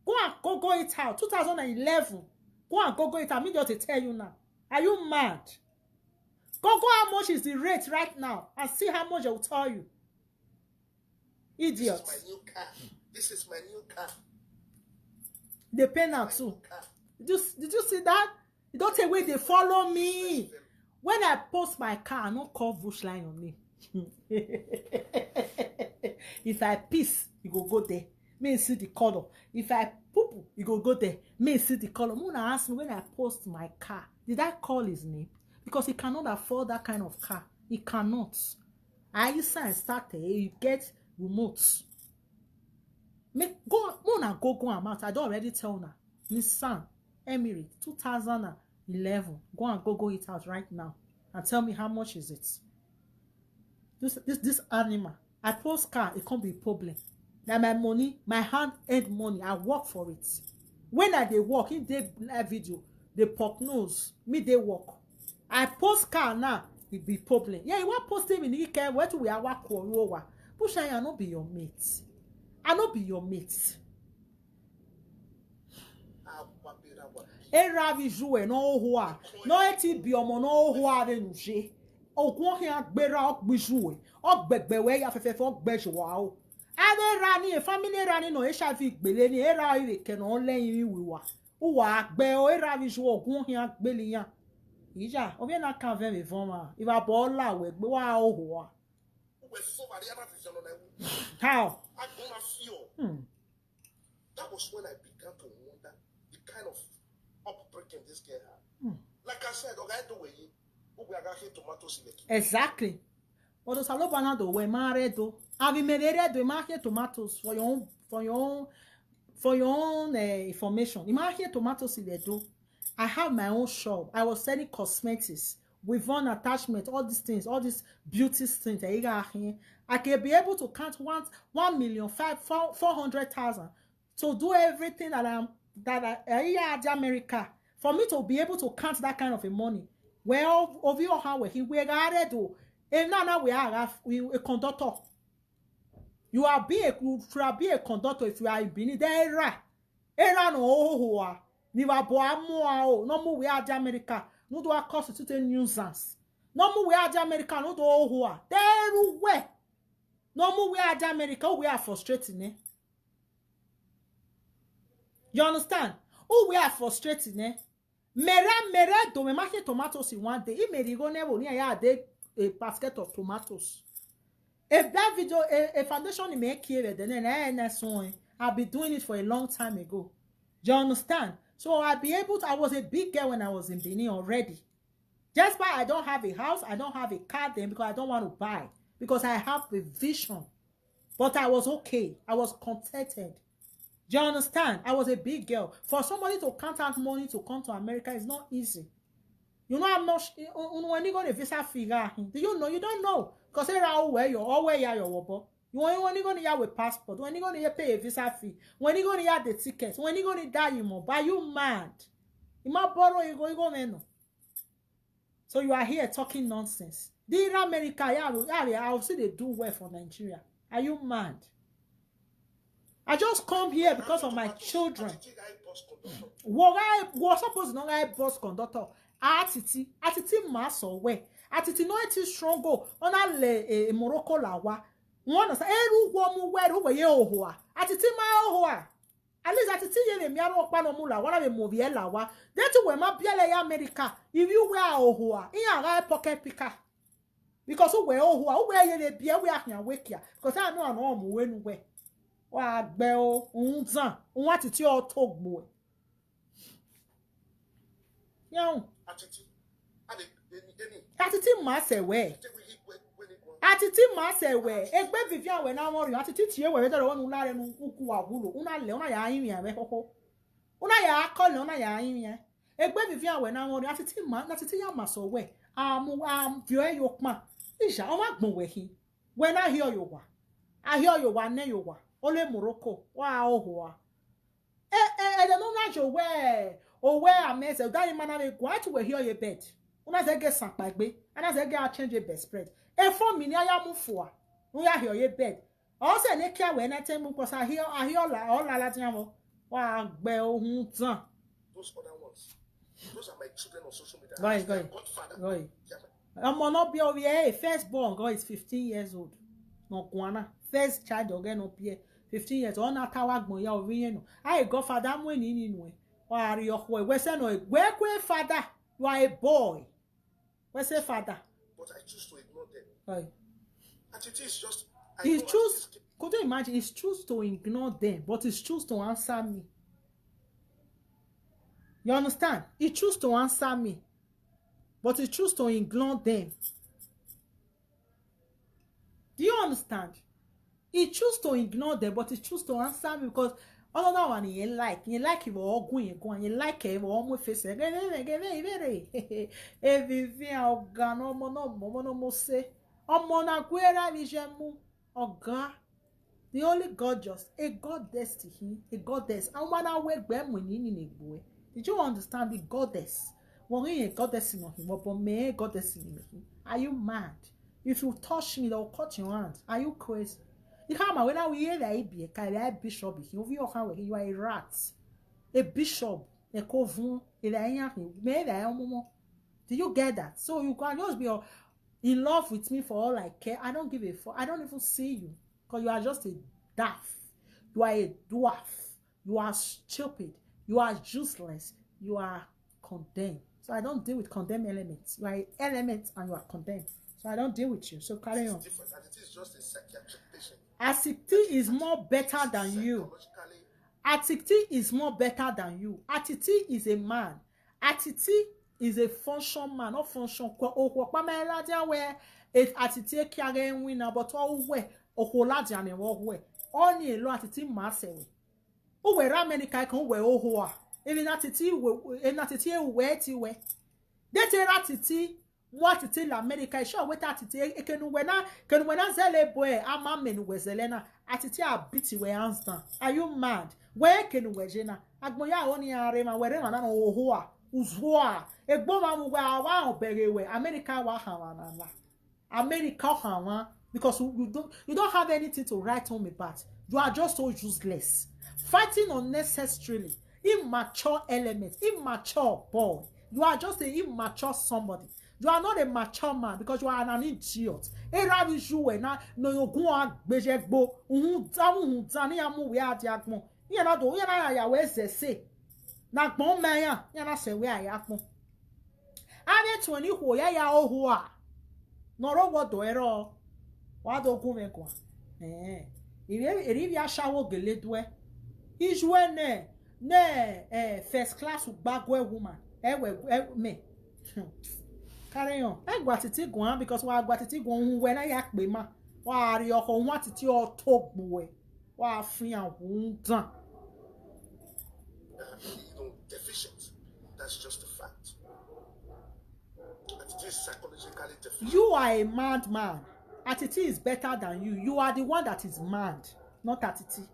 Go and go, go it out. Two thousand and eleven. Go and go, go it out. Me just dey tell you now. Are you mad? Go, go, how much is the rate right now? And see how much they will tell you. Idiot. This is my new car. This is my new car. They pay now too. Did you, did you see that? You don't take away, they follow me. When I post my car, I no call Bush Lion name. If I piss, you go go there. Me see the color. If I poop, you go go there. Me see the color. Mona ask me when I post my car, did I call his name? Because he cannot afford that kind of car. He cannot. I sign start, eh, you get remote. Make go, una go go am out. I don already tell una. Nissan Emirates two thousand and eleven. Go and go go it out right now and tell me how much is it. This this this animal. I post car, it can't be problem. Na my money, my hand earned money. I work for it. When I dey work, in dey live video, dey poke nose, me dey work. I post car now, it be problem. Yeah, you wan post him in ike, where to we awa kuoruowa. Push, I no be your mate. I no be your mate. Era visual, no hoa. No eti biomo, no hoa de nuje. Ogun hin agbera, ogbijue. Ogbegbewe ya fefefe, ogbejua o. Ade rani, e family rani no H I V gbele ni, era iwe keno le yin wiwa. Uwa agbe o, era visual, ogun hin agbeli yan. Ija, obi na kan ve me voma. Iva bo la we gbe wa o hoa. How? Hmm. That was when I began to wonder the kind of upbringing this girl had. Hmm. Like I said, okay, do we, we are going to tomatoes in the kitchen. Exactly. But those alobanado we ma redo. Avi me redo, ma here tomatoes for your own, for your own, for your own, eh, information. You ma here tomatoes in the do. I have my own shop. I was selling cosmetics, with one attachment, all these things, all these beauty things. Eh, you got here. I can be able to count one, one million five, four, four hundred thousand to do everything that I'm, that I, eh, here at America. For me to be able to count that kind of a money, well, of your hand, where he, where I do, and now, now we are a, a conductor. You are be a, you should be a conductor if you are in Benin. There, era no hoa. Ni wa bo amoa o. No mu we at America. No do a constitute a nuisance. No mu we at America. No do hoa. There we. No mu we at America. We are frustrating, eh? You understand? Oh, we are frustrating, eh? Mere, mere, do me make tomatoes in one day. If me go never near ya, a day, a basket of tomatoes. If that video, a, a foundation in me here, then eh, eh, next one, I'll be doing it for a long time ago. Do you understand? So I'll be able to, I was a big girl when I was in Benin already. Just by I don't have a house, I don't have a car then because I don't want to buy. Because I have a vision. But I was okay. I was contented. Do you understand? I was a big girl. For somebody to count out money to come to America is not easy. You know, I'm not sh-, you, you know, when you go to visa fee, ah, do you know? You don't know. Because they are all where you, all where you are, your wobo. You want, when you go to your passport, when you go to pay a visa fee, when you go to the ticket, when you go to die, you more. But you mad. You might borrow, you go, you go, man. So you are here talking nonsense. The America, yeah, yeah, yeah, I'll see they do well for Nigeria. Are you mad? I just come here because of my children. What I was supposed to know, I bus conductor. Atiti, atiti maso we. Atiti no eti strong go. Ona le, eh, Morocco la wa. Won sa eru wo mu we ru we ye ohoa. Atiti ma ohoa. At least atiti ye le mi aro pa no mu la wa na me mo vie la wa. Then to we ma biele ya America. If you wear ohoa, in a pocket picker. Because who wear ohoa, who wear ye le bia we ahia wekia. Because I know I know mu we nu we. Wa gbe o, unzan, un atiti o to gbo. Yan. Atiti. Ade, eni, eni. Atiti ma se we. Atiti ma se we. Egbe Vivian we na won ri. Atiti tie we we dere wonu lare nu uku wa gulo. Una le, una ya yin we hoho. Una ya ko le, una ya yin. Egbe Vivian we na won ri. Atiti ma, na atiti ya ma so we. Amu, am vio e yo pa. Ija, o ma gbon we hi. We na hio yo wa. A hio yo wa, ne yo wa. Ole Morocco. Wa ohoa. Eh, eh, eh, they don't like your way. Oh, where I mess up. That man have a go to where hear your bed. When I say get sunk by gbe, and I say get a change your bedspread. E for me, I am for. We are here your bed. I say ne care when I tell you because I hear, I hear all, all la la tiamo. Wa gbe ohun tan. Those other ones. Those are my children on social media. Go ahead, go ahead. Godfather. Go ahead. Omo no be over here. First born, God is fifteen years old. No kwana. First child, okay, no be fifteen years. Ona tawa gbon ya ovi yen no. Ai, godfather, mo ni ninu e. Wa ri oho e. We say no e. We kwe father. You are a boy. We say father. But I choose to ignore them. Right. And it is just, I He know choose, could you imagine? He choose to ignore them, but he choose to answer me. You understand? He choose to answer me, but he choose to ignore them. Understand? He choose to ignore them, but he choose to answer me because another one he like, he like if all going go and he like if all my face. Everything I'll go no more, no more, no more say. Omo na guera vijemu. Oga. The only goddess, a goddess to him, a goddess. And when I wake them when in a boy. Did you understand the goddess? When a goddess in him, but me goddess in him. Are you mad? If you touch me, they'll cut your hand. Are you crazy? You can't when I hear that I be a kind of bishop, you are a rat. A bishop, a covun, a lion, me that I am. Do you get that? So you can just be uh, in love with me for all I care. I don't give a fuck. I don't even see you because you are just a daft. You are a dwarf. You are stupid. You are useless. You are condemned. So I don't deal with condemned elements. You are an element and you are condemned. So I don't deal with you. So carry on. It's different. And it is just a psychiatric patient. Atiti is more better than you. Psychologically, Atiti is more better than you. Atiti is a man. Atiti is a function man, not function. Kwa okwa pamela dia we. If Atiti e kiage wina, but all we. Okola dia ne wo we. Oni elo Atiti masewe. Uwe ra America kan uwe ohoa. Even Atiti we, even Atiti e uwe ti we. They tell Atiti, what Atiti la America, sure, what Atiti, e kenu we na, kenu we na zele boy, ama menu we zele na. Atiti a beat we hands down. Are you mad? We kenu we jena. Agboya oni arema, we rema na no ohoa. Uzoa. Egbo ma mu we awa obere we. America wa hawa na la. America hawa. Because you, you don't, you don't have anything to write home about. You are just so useless. Fighting unnecessarily. Immature element. Immature boy. You are just an immature somebody. You are not a mature man because you are an idiot. Era you were na no you go and gbejegbo. Uhun tamu hun tani amu we adi agbon. Iye na do, iye na ya we zese. Na gbon me ya, iye na se we aya gbon. Ane twenty ho ya ya oho a. No ro wo do ero. Wa do gun me kwa. Eh. Iri iri bi ashawo gele dwe. Ijue ne ne eh first class ugbago woman. E we e, me. Carry on. E gwa titi gwan because wa gwa titi gwan hu we na ya pe ma. Wa ri oko wa titi o to gbo e. Wa fin ahun dan. Deficient. That's just a fact. Atiti is psychologically deficient. You are a mad man. Atiti is better than you. You are the one that is mad, not Atiti.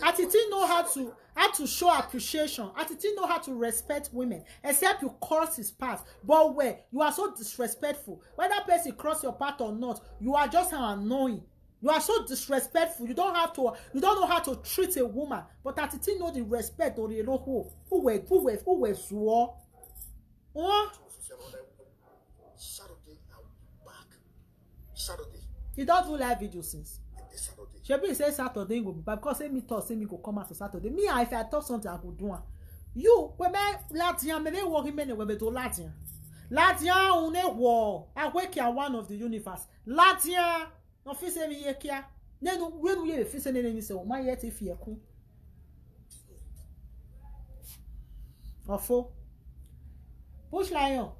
Atiti know how to how to show appreciation. Atiti know how to respect women, except you cross his path. But where you are so disrespectful, whether person cross your path or not, you are just annoying. You are so disrespectful. You don't have to. You don't know how to treat a woman. But Atiti know the respect or the who who were who were who were zuo. Huh? Saturday, I'll be back. Saturday. You don't do live video since. This Saturday. Shebi say Saturday go be back because say me talk say me go come out on Saturday. Me, if I talk something, I go do am. You, we me Latian, me dey work me we be do Latian. Latian, une wo. I wake you one of the universe. Latian, no fit say me ye kia. Ne no we no ye fit say ne ni se o ma ye ti fi ekun. Ofo. Bush lion.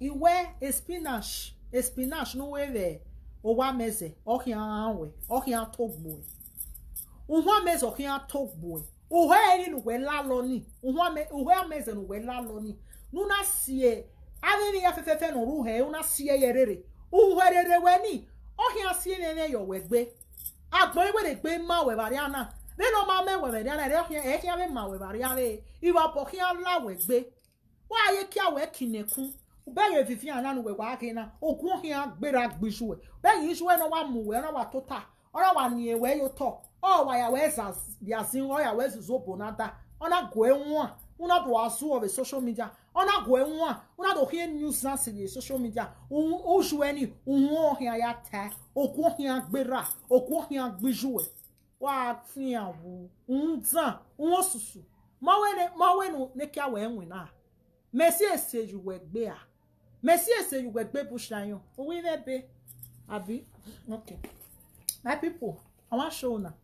Iwe a spinach, a spinach no we we. O wa meze, o ki an we, o ki an togbo. O wa meze o ki an togbo. O he ni no we la lo ni. O wa me o he meze no we la lo ni. No na sie. Ave ni ya fefefe no ru he, o na sie ye rere. O we rere we ni. O ki an sie ne ne yo we gbe. Agbon iwe de gbe ma we bari ana. Be no ma me we bari ana re o ki e ki ave ma we bari ave. Iwa po ki an la we gbe. Wa ye ki a we kinekun. Be ye vivi ana no we wa ke na. Ogun o ki an gbera gbiju we. Be yin ju we no wa mu we na wa tota. Ora wa ni e we yo to. O wa ya we za ya zin o ya we zuzo bonada. Ona go e won. Una do azu of social media. Ona go e won. Una do hear news na si social media. U u ju eni. U o ki an ya ta. Ogun o ki an gbera. Ogun o ki an gbiju we. Wa fi an wu. Un zan. Un osusu. Ma we ne ma we no ne ki a we enwe na. Mercy ese you we gbe a. Mercy ese you we gbe bush lion. O we ne be. Abi. Okay. My people, I wan show una.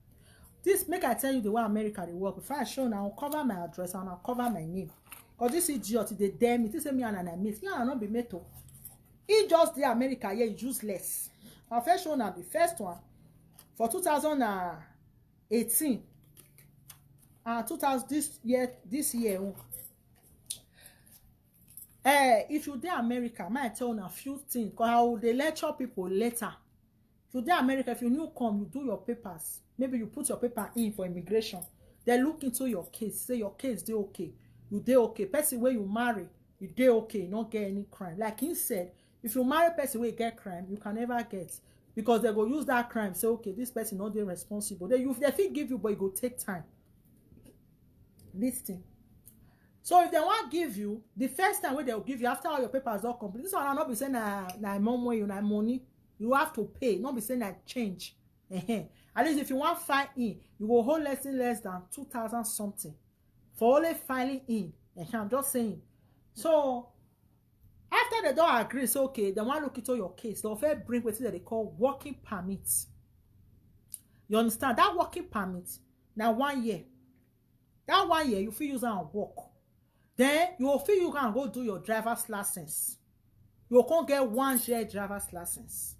This make I tell you the way America dey work. Before I show una, I will cover my address and I will cover my name. Because this idiot dey dare me. This say me and I meet. Me and I no be mate o. He just dey America here, useless. I first show na the first one for two thousand and eighteen and two thousand, this year, this year. Oh. Eh, if you dey America, might tell una few things, because I will dey lecture people later. If you dey America, if you new come, you do your papers. Maybe you put your paper in for immigration. They look into your case, say your case dey okay. You dey okay. Person wey you marry, you dey okay. You no get any crime. Like he said, if you marry person wey get crime, you can never get, because they go use that crime say, okay, this person no dey responsible. They, you, they fit give you, but e go take time. Listen. So if they wan give you, the first time wey they go give you after all your papers don complete, this one no be say na, na money, na money. You have to pay, no be say na change. Ehen. At least if you wan file in, you go hold less than, less than two thousand something for only filing in. Ehen, I'm just saying. So after they don agree say, okay, they wan look into your case, they go first bring wetin dem dey call working permit. You understand? That working permit na one year. That one year, you fit use am work. Then you go fit use am go do your driver's license. You go come get one year driver's license.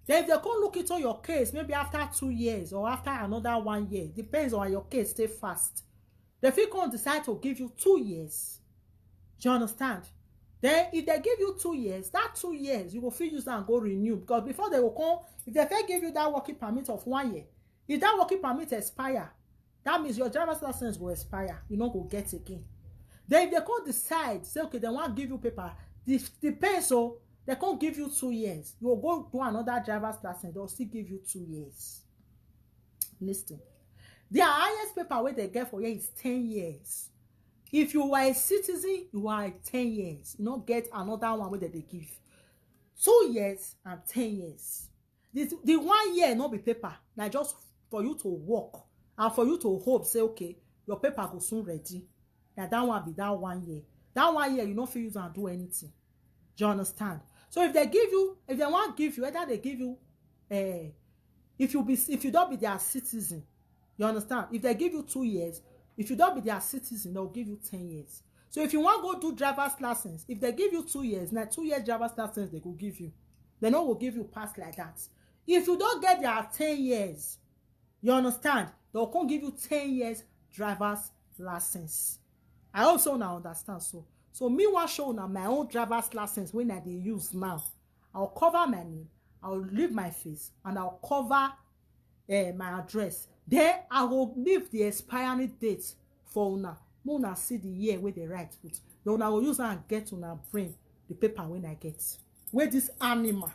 Then if they come look into your case, maybe after two years or after another one year, depends on your case, stay fast. They fit come decide to give you two years. Do you understand? Then if they give you two years, that two years, you go fit use am go renew. Because before they go come, if they first give you that working permit of one year, if that working permit expire, that means your driver's license go expire. You no go get again. Then if they come decide, say, okay, they wan give you paper, the, the pay, so they come give you two years. You go go do another driver's license, they'll still give you two years. Listen. Their highest paper wey they get for here is ten years. If you are a citizen, you are ten years. You no get another one wey they dey give. Two years and ten years. The, the one year no be paper. Na just for you to work and for you to hope say, okay, your paper go soon ready. Na that one be that one year. That one year, you no fit use am do anything. Do you understand? So if they give you, if they wan give you, either they give you, eh, if you be, if you don be their citizen, you understand? If they give you two years, if you don be their citizen, they'll give you ten years. So if you wan go do driver's license, if they give you two years, na two years driver's license they go give you. They no go give you pass like that. If you don get their ten years, you understand? They'll come give you ten years driver's license. I hope say una understand. So, so me wan show una my own driver's license wey I dey use now. I'll cover my name, I'll leave my face, and I'll cover, eh, my address. Then I go leave the expiring date for una. Make una see the year wey they write put. Then una go use am get una brain, the paper wey I get. Wey this animal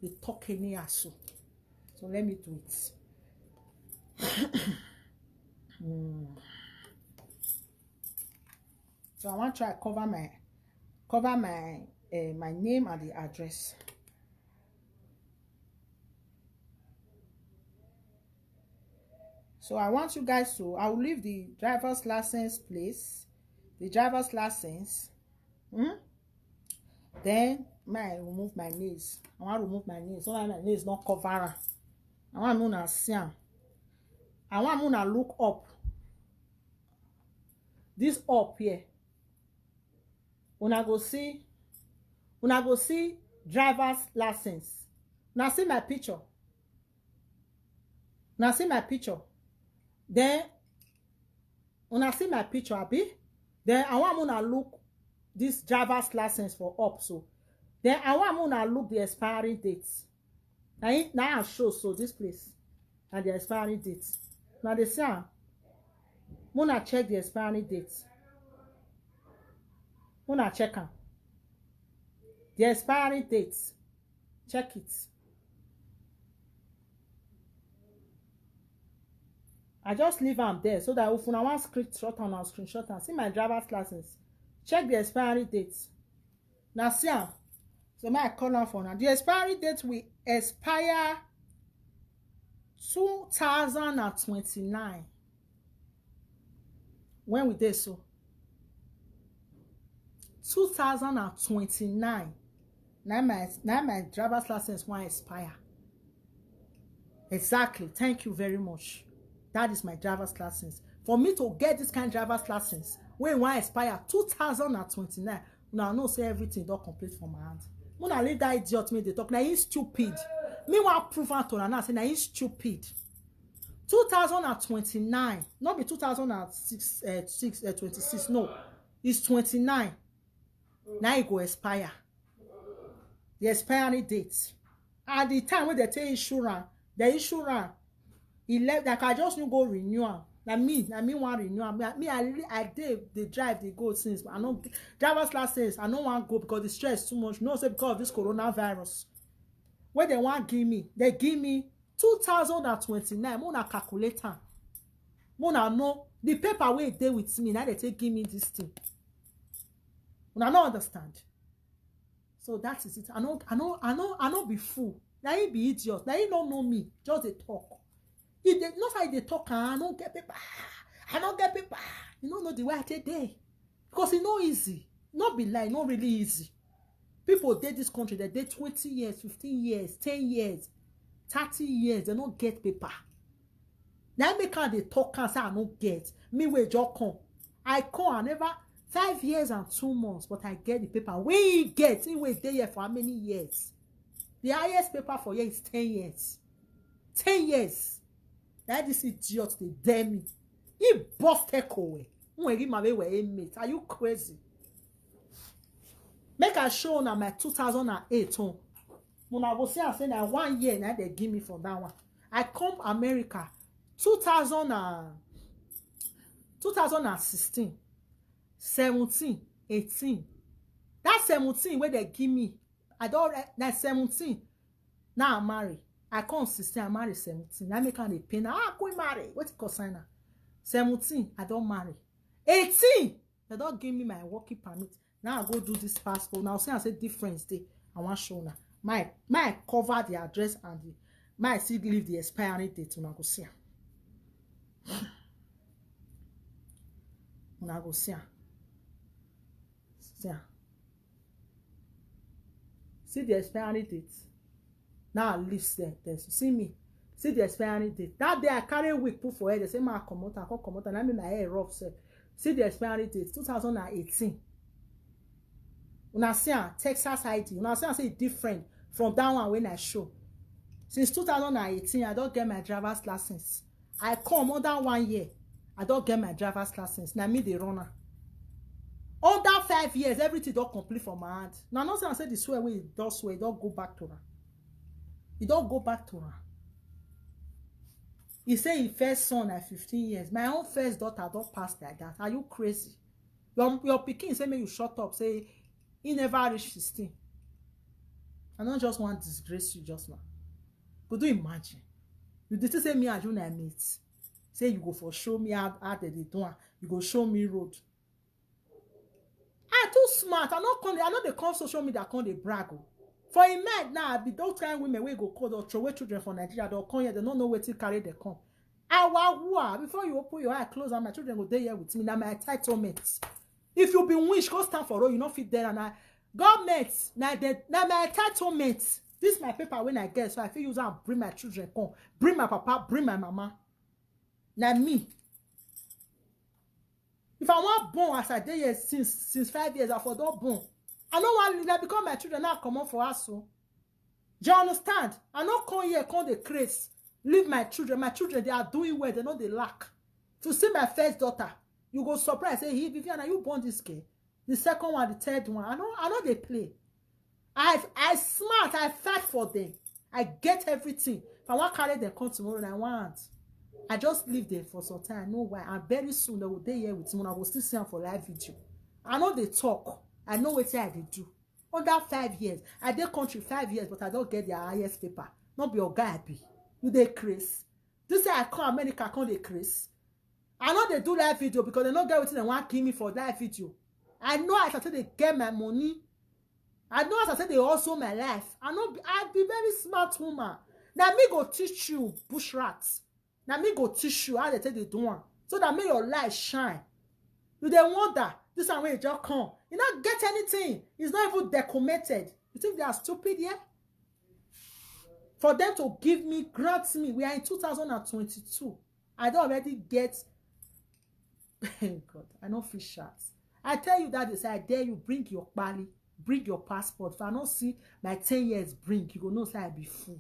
dey talk anyhow so. So let me do it. Hmm. So I wan try cover my, cover my, eh, my name and the address. So I want you guys to, I will leave the driver's license place, the driver's license. Hmm? Then may I remove my nails. I wan remove my nails. So that my nails no cover am. I wan make una see am. I wan make una look up. This up here. Una go see, una go see driver's license. Una see my picture. Una see my picture. Then una see my picture, abi? Then I wan make una look this driver's license for up so. Then I wan make una look the expiring date. Na im, na I show so, this place. And the expiring date. Una dey see am. Make una check the expiring date. Make una check am. The expiring date. Check it. I just leave am there so that if una wan screenshot am, una screenshot am. See my driver's license. Check the expiring date. Una see am. So make I call am for una. The expiring date will expire two thousand and twenty-nine. When we dey so? Two thousand and twenty-nine. Na my, na my driver's license wan expire. Exactly. Thank you very much. That is my driver's license. For me to get this kind driver's license, wey wan expire two thousand and twenty-nine, una know say everything don complete for my hand. Una leave that idiot, me dey talk. Na he stupid. Me wan prove am to una now say na he stupid. Two thousand and twenty-nine, not be two thousand and six, uh, six, uh, twenty-six. No, it's twenty-nine. Now it go expire. The expiry date. At the time when they take insurance, the insurance, he left. Like, I just no go renew am. Na me, na me wan renew am. Me, I, I dey, dey drive, dey go since. I no, driver's license, I no wan go because the stress too much. No, say because of this coronavirus. When they wan give me, they give me two thousand and twenty-nine. Make una calculate am. Make una know the paper wey dey with me. Now they take give me this thing. Una no understand. So that is it. I no, I no, I no, I no be fool. Na he be idiot. Na he no know me. Just dey talk. He dey, no say he dey talk. "Ah, I no get paper. Ah, I no get paper." You no know the way I take dey. Because e no easy. No be lie, no really easy. People dey this country, they dey twenty years, fifteen years, ten years, thirty years, they no get paper. Na make am dey talk am say I no get. Me wey just come. I come, I never, five years and two months, but I get the paper. Wey he get, he wey dey here for how many years? The highest paper for here is ten years. Ten years. Na this idiot dey dare me. He burst echo. Nwere ma we were inmate. Are you crazy? Make I show una my two thousand and eight own. Una go see am say na one year na they give me for that one. I come America two thousand and, two thousand and sixteen, seventeen, eighteen. That seventeen wey they give me, I don re-, na seventeen. Now I marry. I come sixteen, I marry seventeen. Now make am dey pain. Ah, go marry. What you call sign am? Seventeen, I don marry. Eighteen, they don give me my working permit. Now I go do this passport. Now see, I say difference dey. I wan show una. My, my cover the address and the, my still leave the expiring date. Una go see am. Una go see am. See am. See the expiring date. Now I leave there. There. See me. See the expiring date. That day I carry wig put for head. They say, "Ma, comot am, come comot am." Now me, my hair rough sef. See the expiring date, two thousand and eighteen. Una see am, Texas I D. Una see am say e different from that one when I show. Since two thousand and eighteen, I don get my driver's license. I come under one year, I don get my driver's license. Na me dey run am. Under five years, everything don complete for my hand. Na no say I say the swear wey e don swear, e don go back to am. E don go back to am. He say him first son na fifteen years. My own first daughter don pass like that. Are you crazy? Your, your pikin say make you shut up. Say he never reach sixteen. I no just wan disgrace you just now. Could you imagine? You dey think say me and you na mate. Say you go for show me how, how they dey do am. You go show me road. I too smart. I no come, I no dey come social media come dey brag o. For im mind now, I be those kind women wey go call or throw away children for Nigeria. They'll come here, they no know wetin carry them come. Awawua, before you open your eye, close am, my children go dey here with me. Na my entitlement. If you be winch, go stand for road, you no fit there. And I, government, na the, na my entitlement. This my paper when I get, so I fit use am bring my children come, bring my papa, bring my mama. Na me. If I wan born as I dey here since, since five years, I for don born. I no wan leave, na because my children now comot for house o. Do you understand? I no come here, come dey craze. Leave my children. My children, they are doing well. They no dey lack. To see my first daughter, you go surprise. Say, "Hey, Viviana, you born this girl?" The second one, the third one. I no, I no dey play. I, I smart. I fight for them. I get everything. If I wan carry them come tomorrow, I want. I just leave them for some time. I know why. And very soon they will dey here with me. I will still see am for live video. I no dey talk. I know wetin I dey do. Under five years, I dey country five years, but I don get their highest paper. No be oga I be. You dey craze? This say I come America, come dey craze. I no dey do live video because they no get wetin they wan give me for live video. I know as I take dey get my money. I know as I take dey hustle my life. I no be, I be very smart woman. Na me go teach you, bush rat. Na me go teach you how they take dey do am. So that make your light shine. You dey wonder, this one wey just come, you no get anything. It's not even documented. You think they are stupid here? For them to give me, grant me, we are in two thousand and twenty-two. I don already get, God, I no fit shout. I tell you that day, say, "I dare you, bring your kpali, Bring your passport. If I no see my ten years, bring. You go know say I be fool.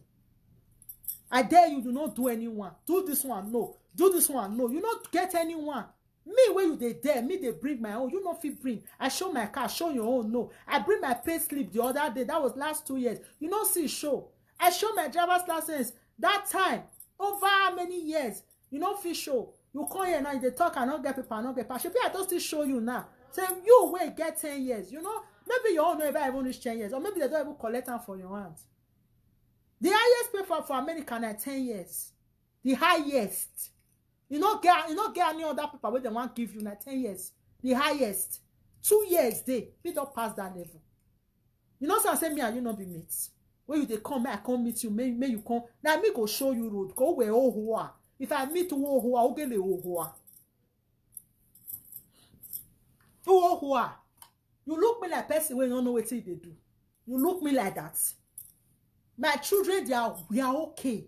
I dare you, do not do anyone. Do this one, no. Do this one, no. You not get anyone. Me, where you dey dare, me dey bring my own. You no fit bring. I show my car, show your own, no. I bring my pay slip the other day. That was last two years. You no see show. I show my driver's license that time. Over how many years? You no fit show. You come here now, you dey talk, I no get paper, I no get paper. Shebi I don still show you now. Say you wey get ten years, you know, maybe your own no ever even reach ten years, or maybe they don even collect am for your hand. The highest paper for America na ten years. The highest. You no get, you no get any other paper wey dem wan give you na ten years. The highest. Two years dey, fit don pass that level. You know say I say me and you no be mates. When you dey come, make I come meet you, make, make you come. Na me go show you road. Go where oh hoa. If I meet you oh hoa, ogele oh hoa. Oh hoa. You look me like person wey no know wetin you dey do. You look me like that. My children, they are, we are okay.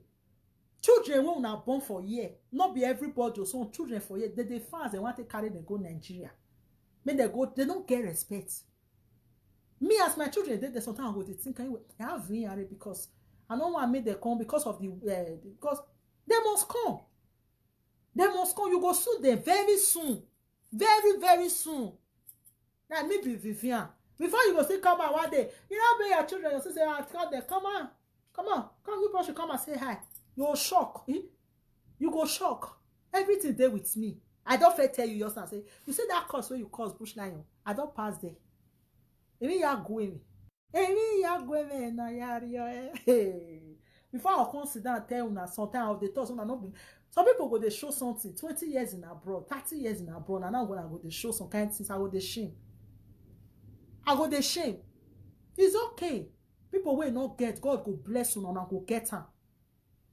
Children wey una born for here, no be everybody o, some children for here, they dey fast, they wan take carry them go Nigeria. Make them go, they don't get respect. Me as my children dey there, sometimes I go dey think, "Anyway, I have V R A because I no wan make them come because of the, uh, because they must come. They must come. You go sue them very soon. Very, very soon." Na me be Vivian. Before you go still come out one day, you no bring your children, you still say, "Ah, come there, come on, come on, come, you should come and say hi." You go shock. Eh? You go shock. Everything dey with me. I don first tell you just now, say, you see that course wey you cause Bush Lion, I don pass there. Èmi ya go èmi. Èmi ya go èmi na ya ri o, eh. Hey. Before I come sit down and tell una, sometimes I dey talk, una no be. Some people go dey show something, twenty years in abroad, thirty years in abroad, and now when I go dey show some kind things, I go dey shame. I go dey shame. It's okay. People wey no get, God go bless una, una go get am.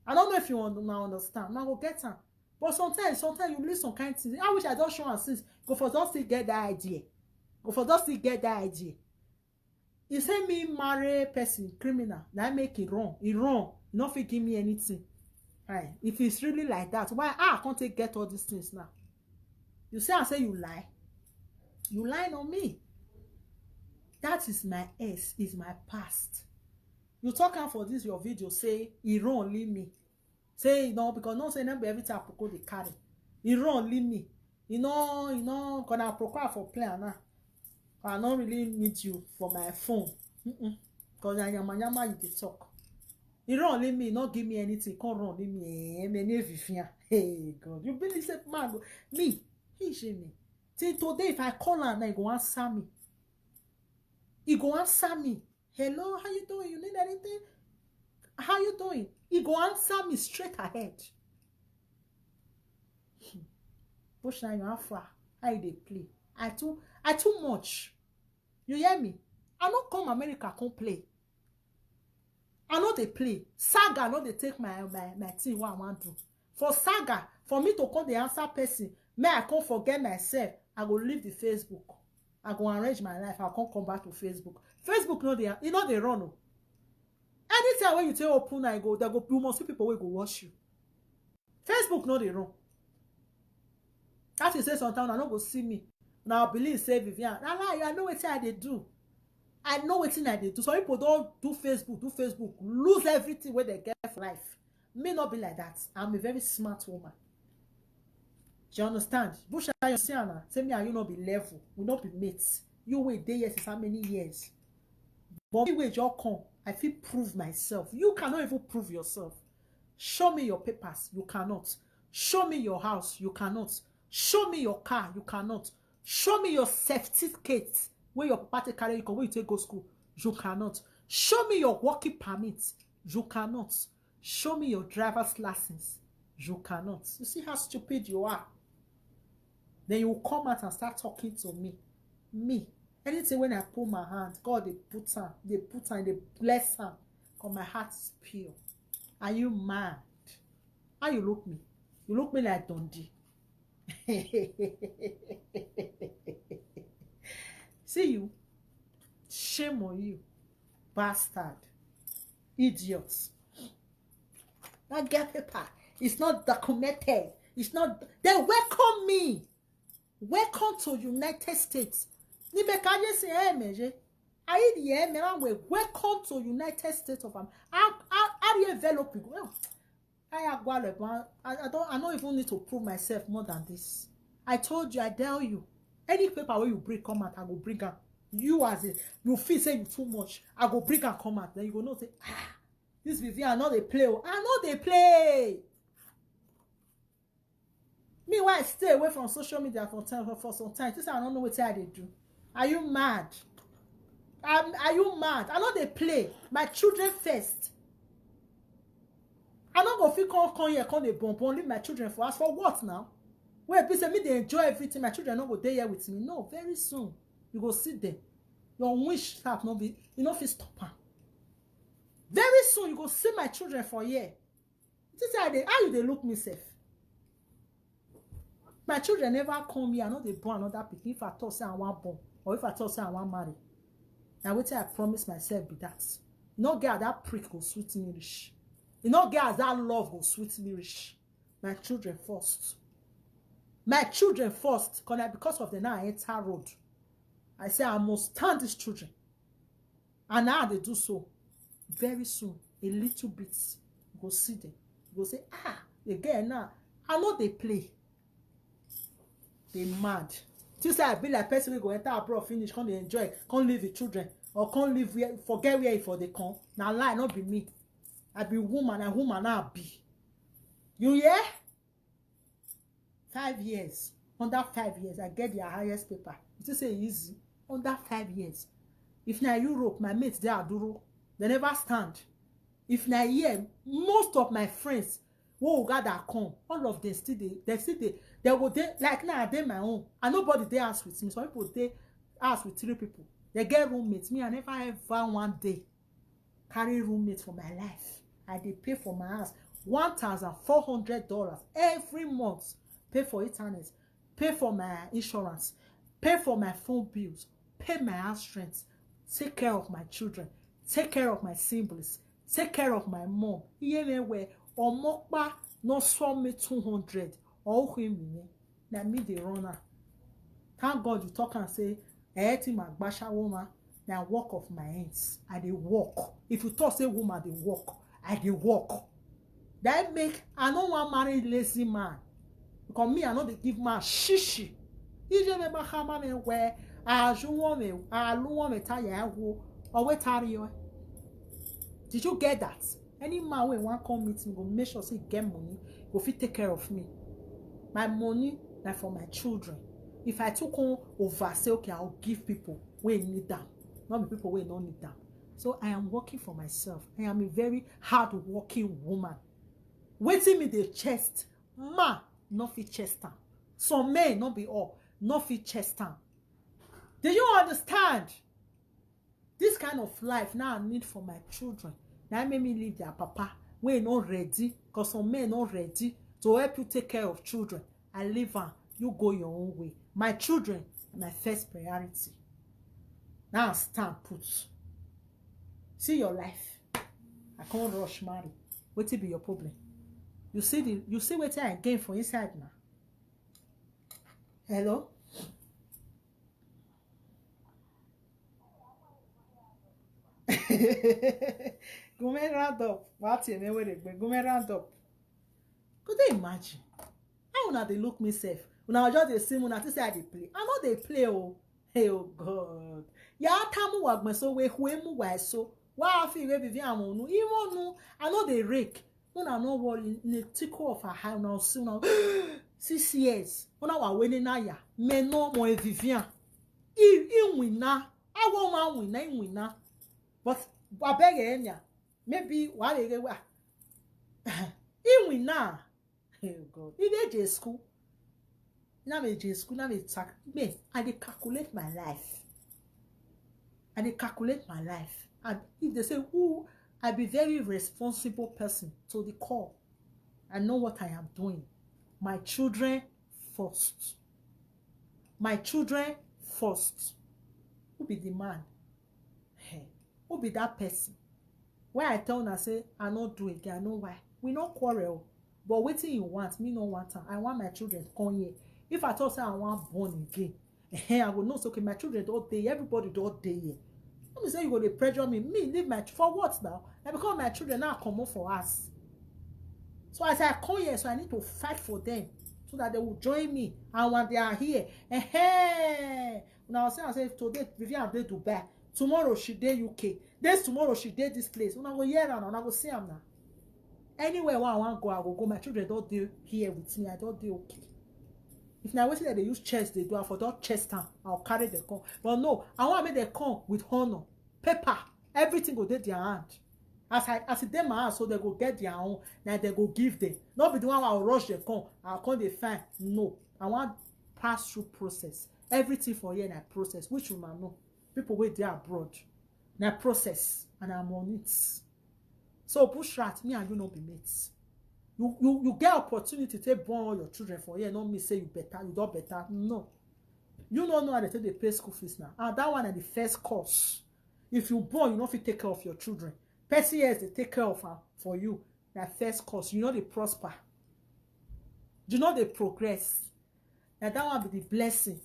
I don't know if you un-, una understand. Una go get am. But sometimes, sometimes you lose some kind things. I wish I don show am since. Go for don still get that idea. Go for don still get that idea. He say me marry person criminal. Na make e run. E run. E no fit give me anything. Aye, if it's really like that, why I can't take get all these things now? You say I say you lie. You lie on me. That is my ex, is my past. You talk am for this your video, say e run leave me. Say no, because no say no be everything Aproko dey carry. E run leave me. You know, you know, gonna Aproko for plan now. I no really need you for my phone. Mm-mm. Because na yama yama you dey talk. E run leave me, no give me anything, come run leave me. Eh, me ne Vivian. Hey God, you believe say man go me, he shame me. Till today, if I call her now, he go answer me. He go answer me. "Hello, how you doing? You need anything? How you doing?" He go answer me straight ahead. Bush Lion, how far? How you dey play? I too, I too much. You hear me? I no come America come play. I no dey play. Saga no dey take my, my, my thing wey I wan do. For saga, for me to come dey answer person, may I come forget myself. I go leave the Facebook. I go arrange my life. I come come back to Facebook. Facebook no dey, e no dey run o. Anytime wey you take open, I go, there go, you must see people wey go watch you. Facebook no dey run. That is say sometimes I no go see me. Now believe say Vivian. Na lie, I know wetin I dey do. I know wetin I dey do. Some people don do Facebook, do Facebook, lose everything wey they get for life. Me not be like that. I'm a very smart woman. Do you understand? Bush Lion, see am now. Say me and you no be level. We no be mates. You wey dey here since how many years? But me wey just come, I fit prove myself. You cannot even prove yourself. Show me your papers. You cannot. Show me your house. You cannot. Show me your car. You cannot. Show me your certificate wey your papa take carry you come, wey you take go school. You cannot. Show me your working permit. You cannot. Show me your driver's license. You cannot. You see how stupid you are? Then you come out and start talking to me. Me. Anything when I put my hand, God, they put am, they put am, they bless am. 'Cause my heart is pure. Are you mad? How you look me? You look me like Dundee. See you. Shame on you. Bastard. Idiot. That get paper. It's not documented. It's not. They welcome me. Welcome to United States. Nimekaje si emeje. Ayi, yeah, me, we welcome to United States of Am. I, I, I, envelope you. I, I, I, I don't, I don't even need to prove myself more than this. I told you, I tell you, any paper where you bring come out, I go bring am. You as a, you feel say you too much, I go bring am come out. Then you go know say, ah, this Vivian, I no dey play o. I no dey play. Me, why I stay away from social media for time, for, for some time. This I don't know what I dey do. Are you mad? Um, are you mad? I no dey play. My children first. I no go fit come, come here, come dey born, born, leave my children for us. For what now? Wait, please, say me dey enjoy everything. My children no go dey here with me. No, very soon, you go see them. Your wish staff no be, you no fit stop am. Very soon, you go see my children for here. You see, I dey, how you dey look me sef? My children never come here, I no dey born another pikin. If I talk say I wan born, or if I talk say I wan marry, na wetin I promise myself be that. E no get as that prick go sweet me reach. E no get as that love go sweet me reach. My children first. My children first. 'Cause na because of them now I enter road. I say I must stand these children. And now they do so. Very soon, a little bit, you go see them. You go say, ah, the girl now, I no dey play. They mad. Think say I be like person wey go enter abroad finish, come dey enjoy, come leave the children, or come leave where, forget where e for dey come. Na lie, no be me. I be woman, na woman I be. You hear? Five years. Under five years, I get their highest paper. You think say e easy? Under five years. If na Europe, my mates dey Aduro. They never stand. If na here, most of my friends wey we gather come, all of them still dey, they still dey, they go dey, like now I dey my own. And nobody dey house with me. Some people dey house with three people. They get roommates. Me, I never ever one day carry roommate for my life. I dey pay for my house one thousand four hundred dollars every month. Pay for internet, pay for my insurance, pay for my phone bills, pay my house rent, take care of my children, take care of my siblings, take care of my mom. Iye me we, omopa no saw me two hundred. Or who me? Na me dey run am. Thank God you talk and say, eh, ti ma gbashawo ma. Na work of my hands. I dey work. If you talk say woman dey work, I dey work. That make I no wan marry lazy man. Because me, I no dey give man shishi. Ije me ba hama me we, ajuwo me, aluwo me ta ya wo, owe tari yo. Did you get that? Any man wey wan come meet me, go make sure say e get money, go fit take care of me. My money na for my children. If I too come over, say, okay, I'll give people wey need am, not be people wey no need am. So I am working for myself. I am a very hard working woman. Wetin me dey chest, man no fit chest am. Some men, no be all, no fit chest am. Do you understand? This kind of life now I need for my children. Now make me leave their papa wey no ready, because some men no ready to help you take care of children. I leave am, you go your own way. My children, my first priority. Now I stand put. See your life. I can't rush marry. Wetin be your problem? You see the, you see wetin I gain for inside now. Hello? Gume round up. What you mean with it? Gume round up. Could they imagine? How una dey look me sef? Una just dey see me, una think say I dey play. I no dey play o. Hey, oh God. Ya tamu wa gbe so we hue mu wa so. Wa fi we bi vi awon nu. Iwon nu. I no dey rake. Una no worry. In a tickle of her eye, una see una. Six years. Una wa we ni na ya. Me no mo e Vivian. I, I win na. I won ma win na, I win na. But abeg, eh, nya. Maybe wa le wa. I win na. Oh God. If they dey school, now me dey school, now me talk. Me, I dey calculate my life. I dey calculate my life. And if they say, who, I be very responsible person to the core. I know what I am doing. My children first. My children first. Who be the man? Hey, who be that person? Why I tell una say I no do again, I know why. We no quarrel. But wetin you want, me no want am. I want my children to come here. If I talk say I want born again, eh, I go know say, okay, my children don dey, everybody don dey here. I You say you go dey pressure me. Me leave my ch- for what now? Na because my children now comot for us. So as I come here, so I need to fight for them so that they will join me. And when they are here, eh, now say I say today Vivian dey Dubai, tomorrow she dey U K, this tomorrow she dey this place. Una go hear am, una go see am now. Anywhere where I wan go, I go go. My children don dey here with me. I don dey okay. If na wetin dem dey use chest dey do, I for don chest am. I go carry dem come. But no, I wan make dem come with honour, paper, everything go dey their hand. As I as e dey my hand, so dem go get their own. Na dem go give dem. No be the one wey I go rush dem come. I go come dey find. No, I wan pass through process. Everything for here na process. Which una know? People wey dey abroad, na process, and I'm on it. So Bushrat, me and you no be mates. You you you get opportunity to born all your children for here. No mean say you better, you don better. No, you no know how dem take dey pay school fees now. And that one na the first course. If you born, you no fit take care of your children. Person else dey take care of am for you. Na first course. You no dey prosper. You no dey progress. Na that one be the blessing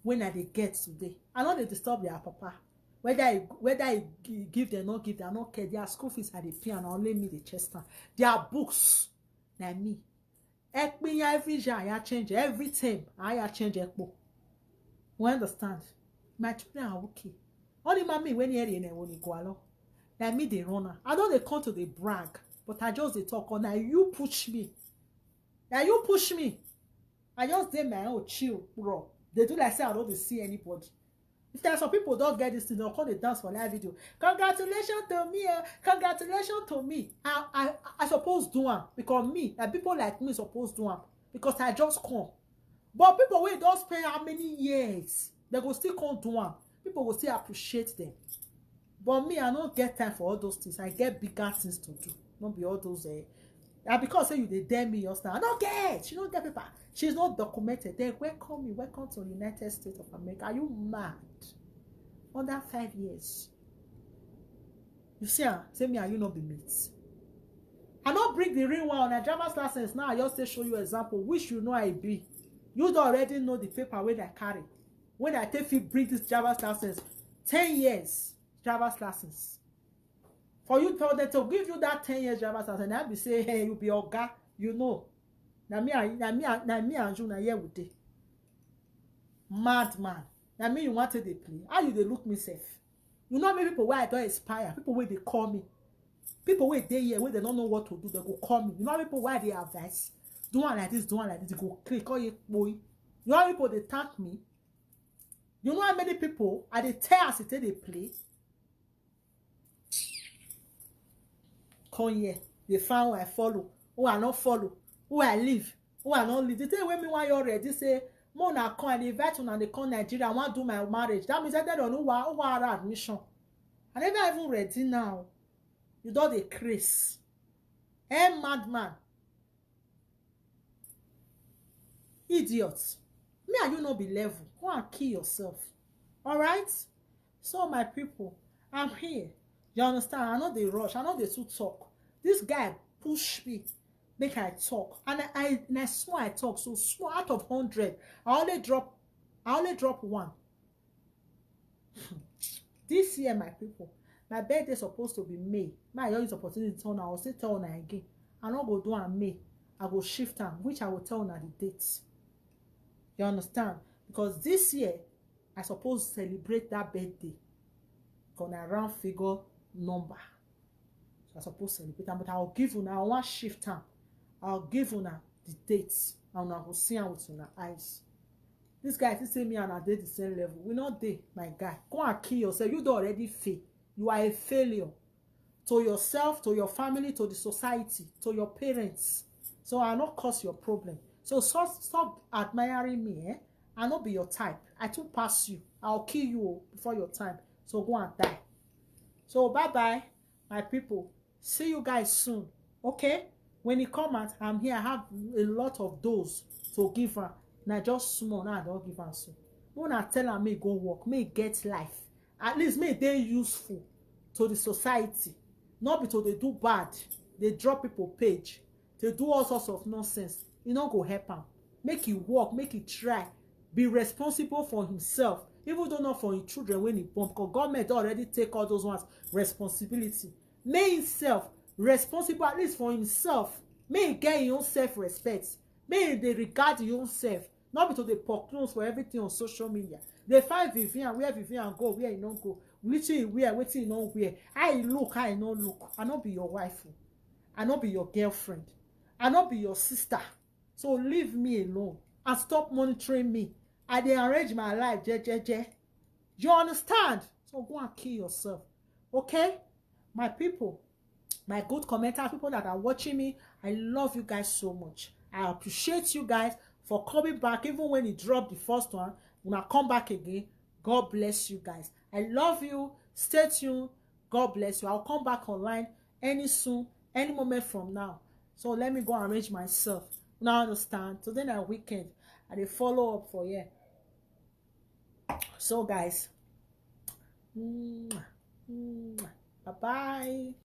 wey I dey get today. I no dey disturb their papa. Whether I whether I gi- give them, not give them, I no care. Their school fees I dey pay, and na only me dey chest am. Their books, na me. Ekpinya every year I change, every term I change ekpo. You understand? My children are okay. Only mommy when here in Ewoni Gwalo. Na me dey run am. I don dey come to dey brag, but I just dey talk. Or na you push me. Na you push me. I just dey my own chill, bro. They do like say I don't dey see anybody. If there are some people don't get this thing, they'll come dey dance for live video. Congratulations to me, oh, congratulations to me. I I I suppose do am because me, like people like me suppose do am because I just come. But people wey don spend how many years, they go still come do am. People go still appreciate them. But me, I no get time for all those things. I get bigger things to do. No be all those. Eh, na because say you dey dare me just now. I no get. She no get paper. She's not documented. They welcome me. Welcome to the United States of America. Are you mad? Under five years. You see, ah, say me and you no be mates. I no bring the real one on a driver's license now. I just say show you example, which you know I be. You don already know the paper wey I carry. When I take fit bring this driver's license, ten years driver's license. For you tell them to give you that ten years driver's license, and I be say, hey, you be oga, you know. Na me and na me and na me and you na here we dey. Madman. Na me you want to dey play. How you dey look me sef? You know many people wey I don expire, people wey dey call me. People wey dey here, wey they don't know what to do, they go call me. You know people wey I dey advise? Do one like this, do one like this, they go click, call you boy. You know how people dey thank me? You know how many people I dey tell as e take dey play? Come here, dey find who I follow, who I no follow, who I leave, who I no leave. The thing wey me wan you already say, mo na come, I dey invite una, dey come Nigeria, I wan do my marriage. That means I don't know who I who I admission. I never even ready now. You don dey craze. Eh, madman. Idiot. Me and you no be level. Go and kill yourself. All right? So, my people, I'm here. You understand? I no dey rush. I no dey too talk. This guy push me, make I talk. And I, I, na small I talk. So small, out of hundred, I only drop, I only drop one. This year, my people, my birthday supposed to be May. May I use opportunity to tell una, I will still tell una again. I no go do am May. I go shift am, which I will tell una the date. You understand? Because this year, I suppose celebrate that birthday. Gonna round figure number. So I suppose celebrate am, but I will give una, I wan shift am. I will give una the dates, and una go see am with una eyes. This guy still say me and I dey the same level. We no dey, my guy. Go and kill yourself. You don already fail. You are a failure to yourself, to your family, to the society, to your parents. So I no cause your problem. So stop, stop admiring me, eh? I no be your type. I too pass you. I'll kill you, oh, before your time. So go and die. So bye bye, my people. See you guys soon. Okay? When he come out, I'm here. I have a lot of those to give her. Now just small. Now I don't give her so. When I tell her me go work, me get life. At least me dey useful to the society. Not be to dey do bad. They drop people page. They do all sorts of nonsense. E no go help am. Make e work, make e try. Be responsible for himself. Even though not for him children when he born, because government already take all those ones responsibility. Make himself responsible, at least for himself. Make he get his own self-respect. Make he dey regard his own self. Not be to dey poke nose for everything on social media. Dey find Vivian, where Vivian go, where he no go, wetin he wear, wetin he no wear, how he look, how he no look. I no be your wife o. I no be your girlfriend. I no be your sister. So leave me alone and stop monitoring me. I dey arrange my life jejeje. You understand? So go and kill yourself. Okay? My people, my good commenters, people that are watching me, I love you guys so much. I appreciate you guys for coming back, even when you drop the first one. When I come back again, God bless you guys. I love you. Stay tuned. God bless you. I'll come back online any soon, any moment from now. So let me go arrange myself. Now understand. Today na weekend. I dey follow up for here. So guys, mm, mm, bye bye.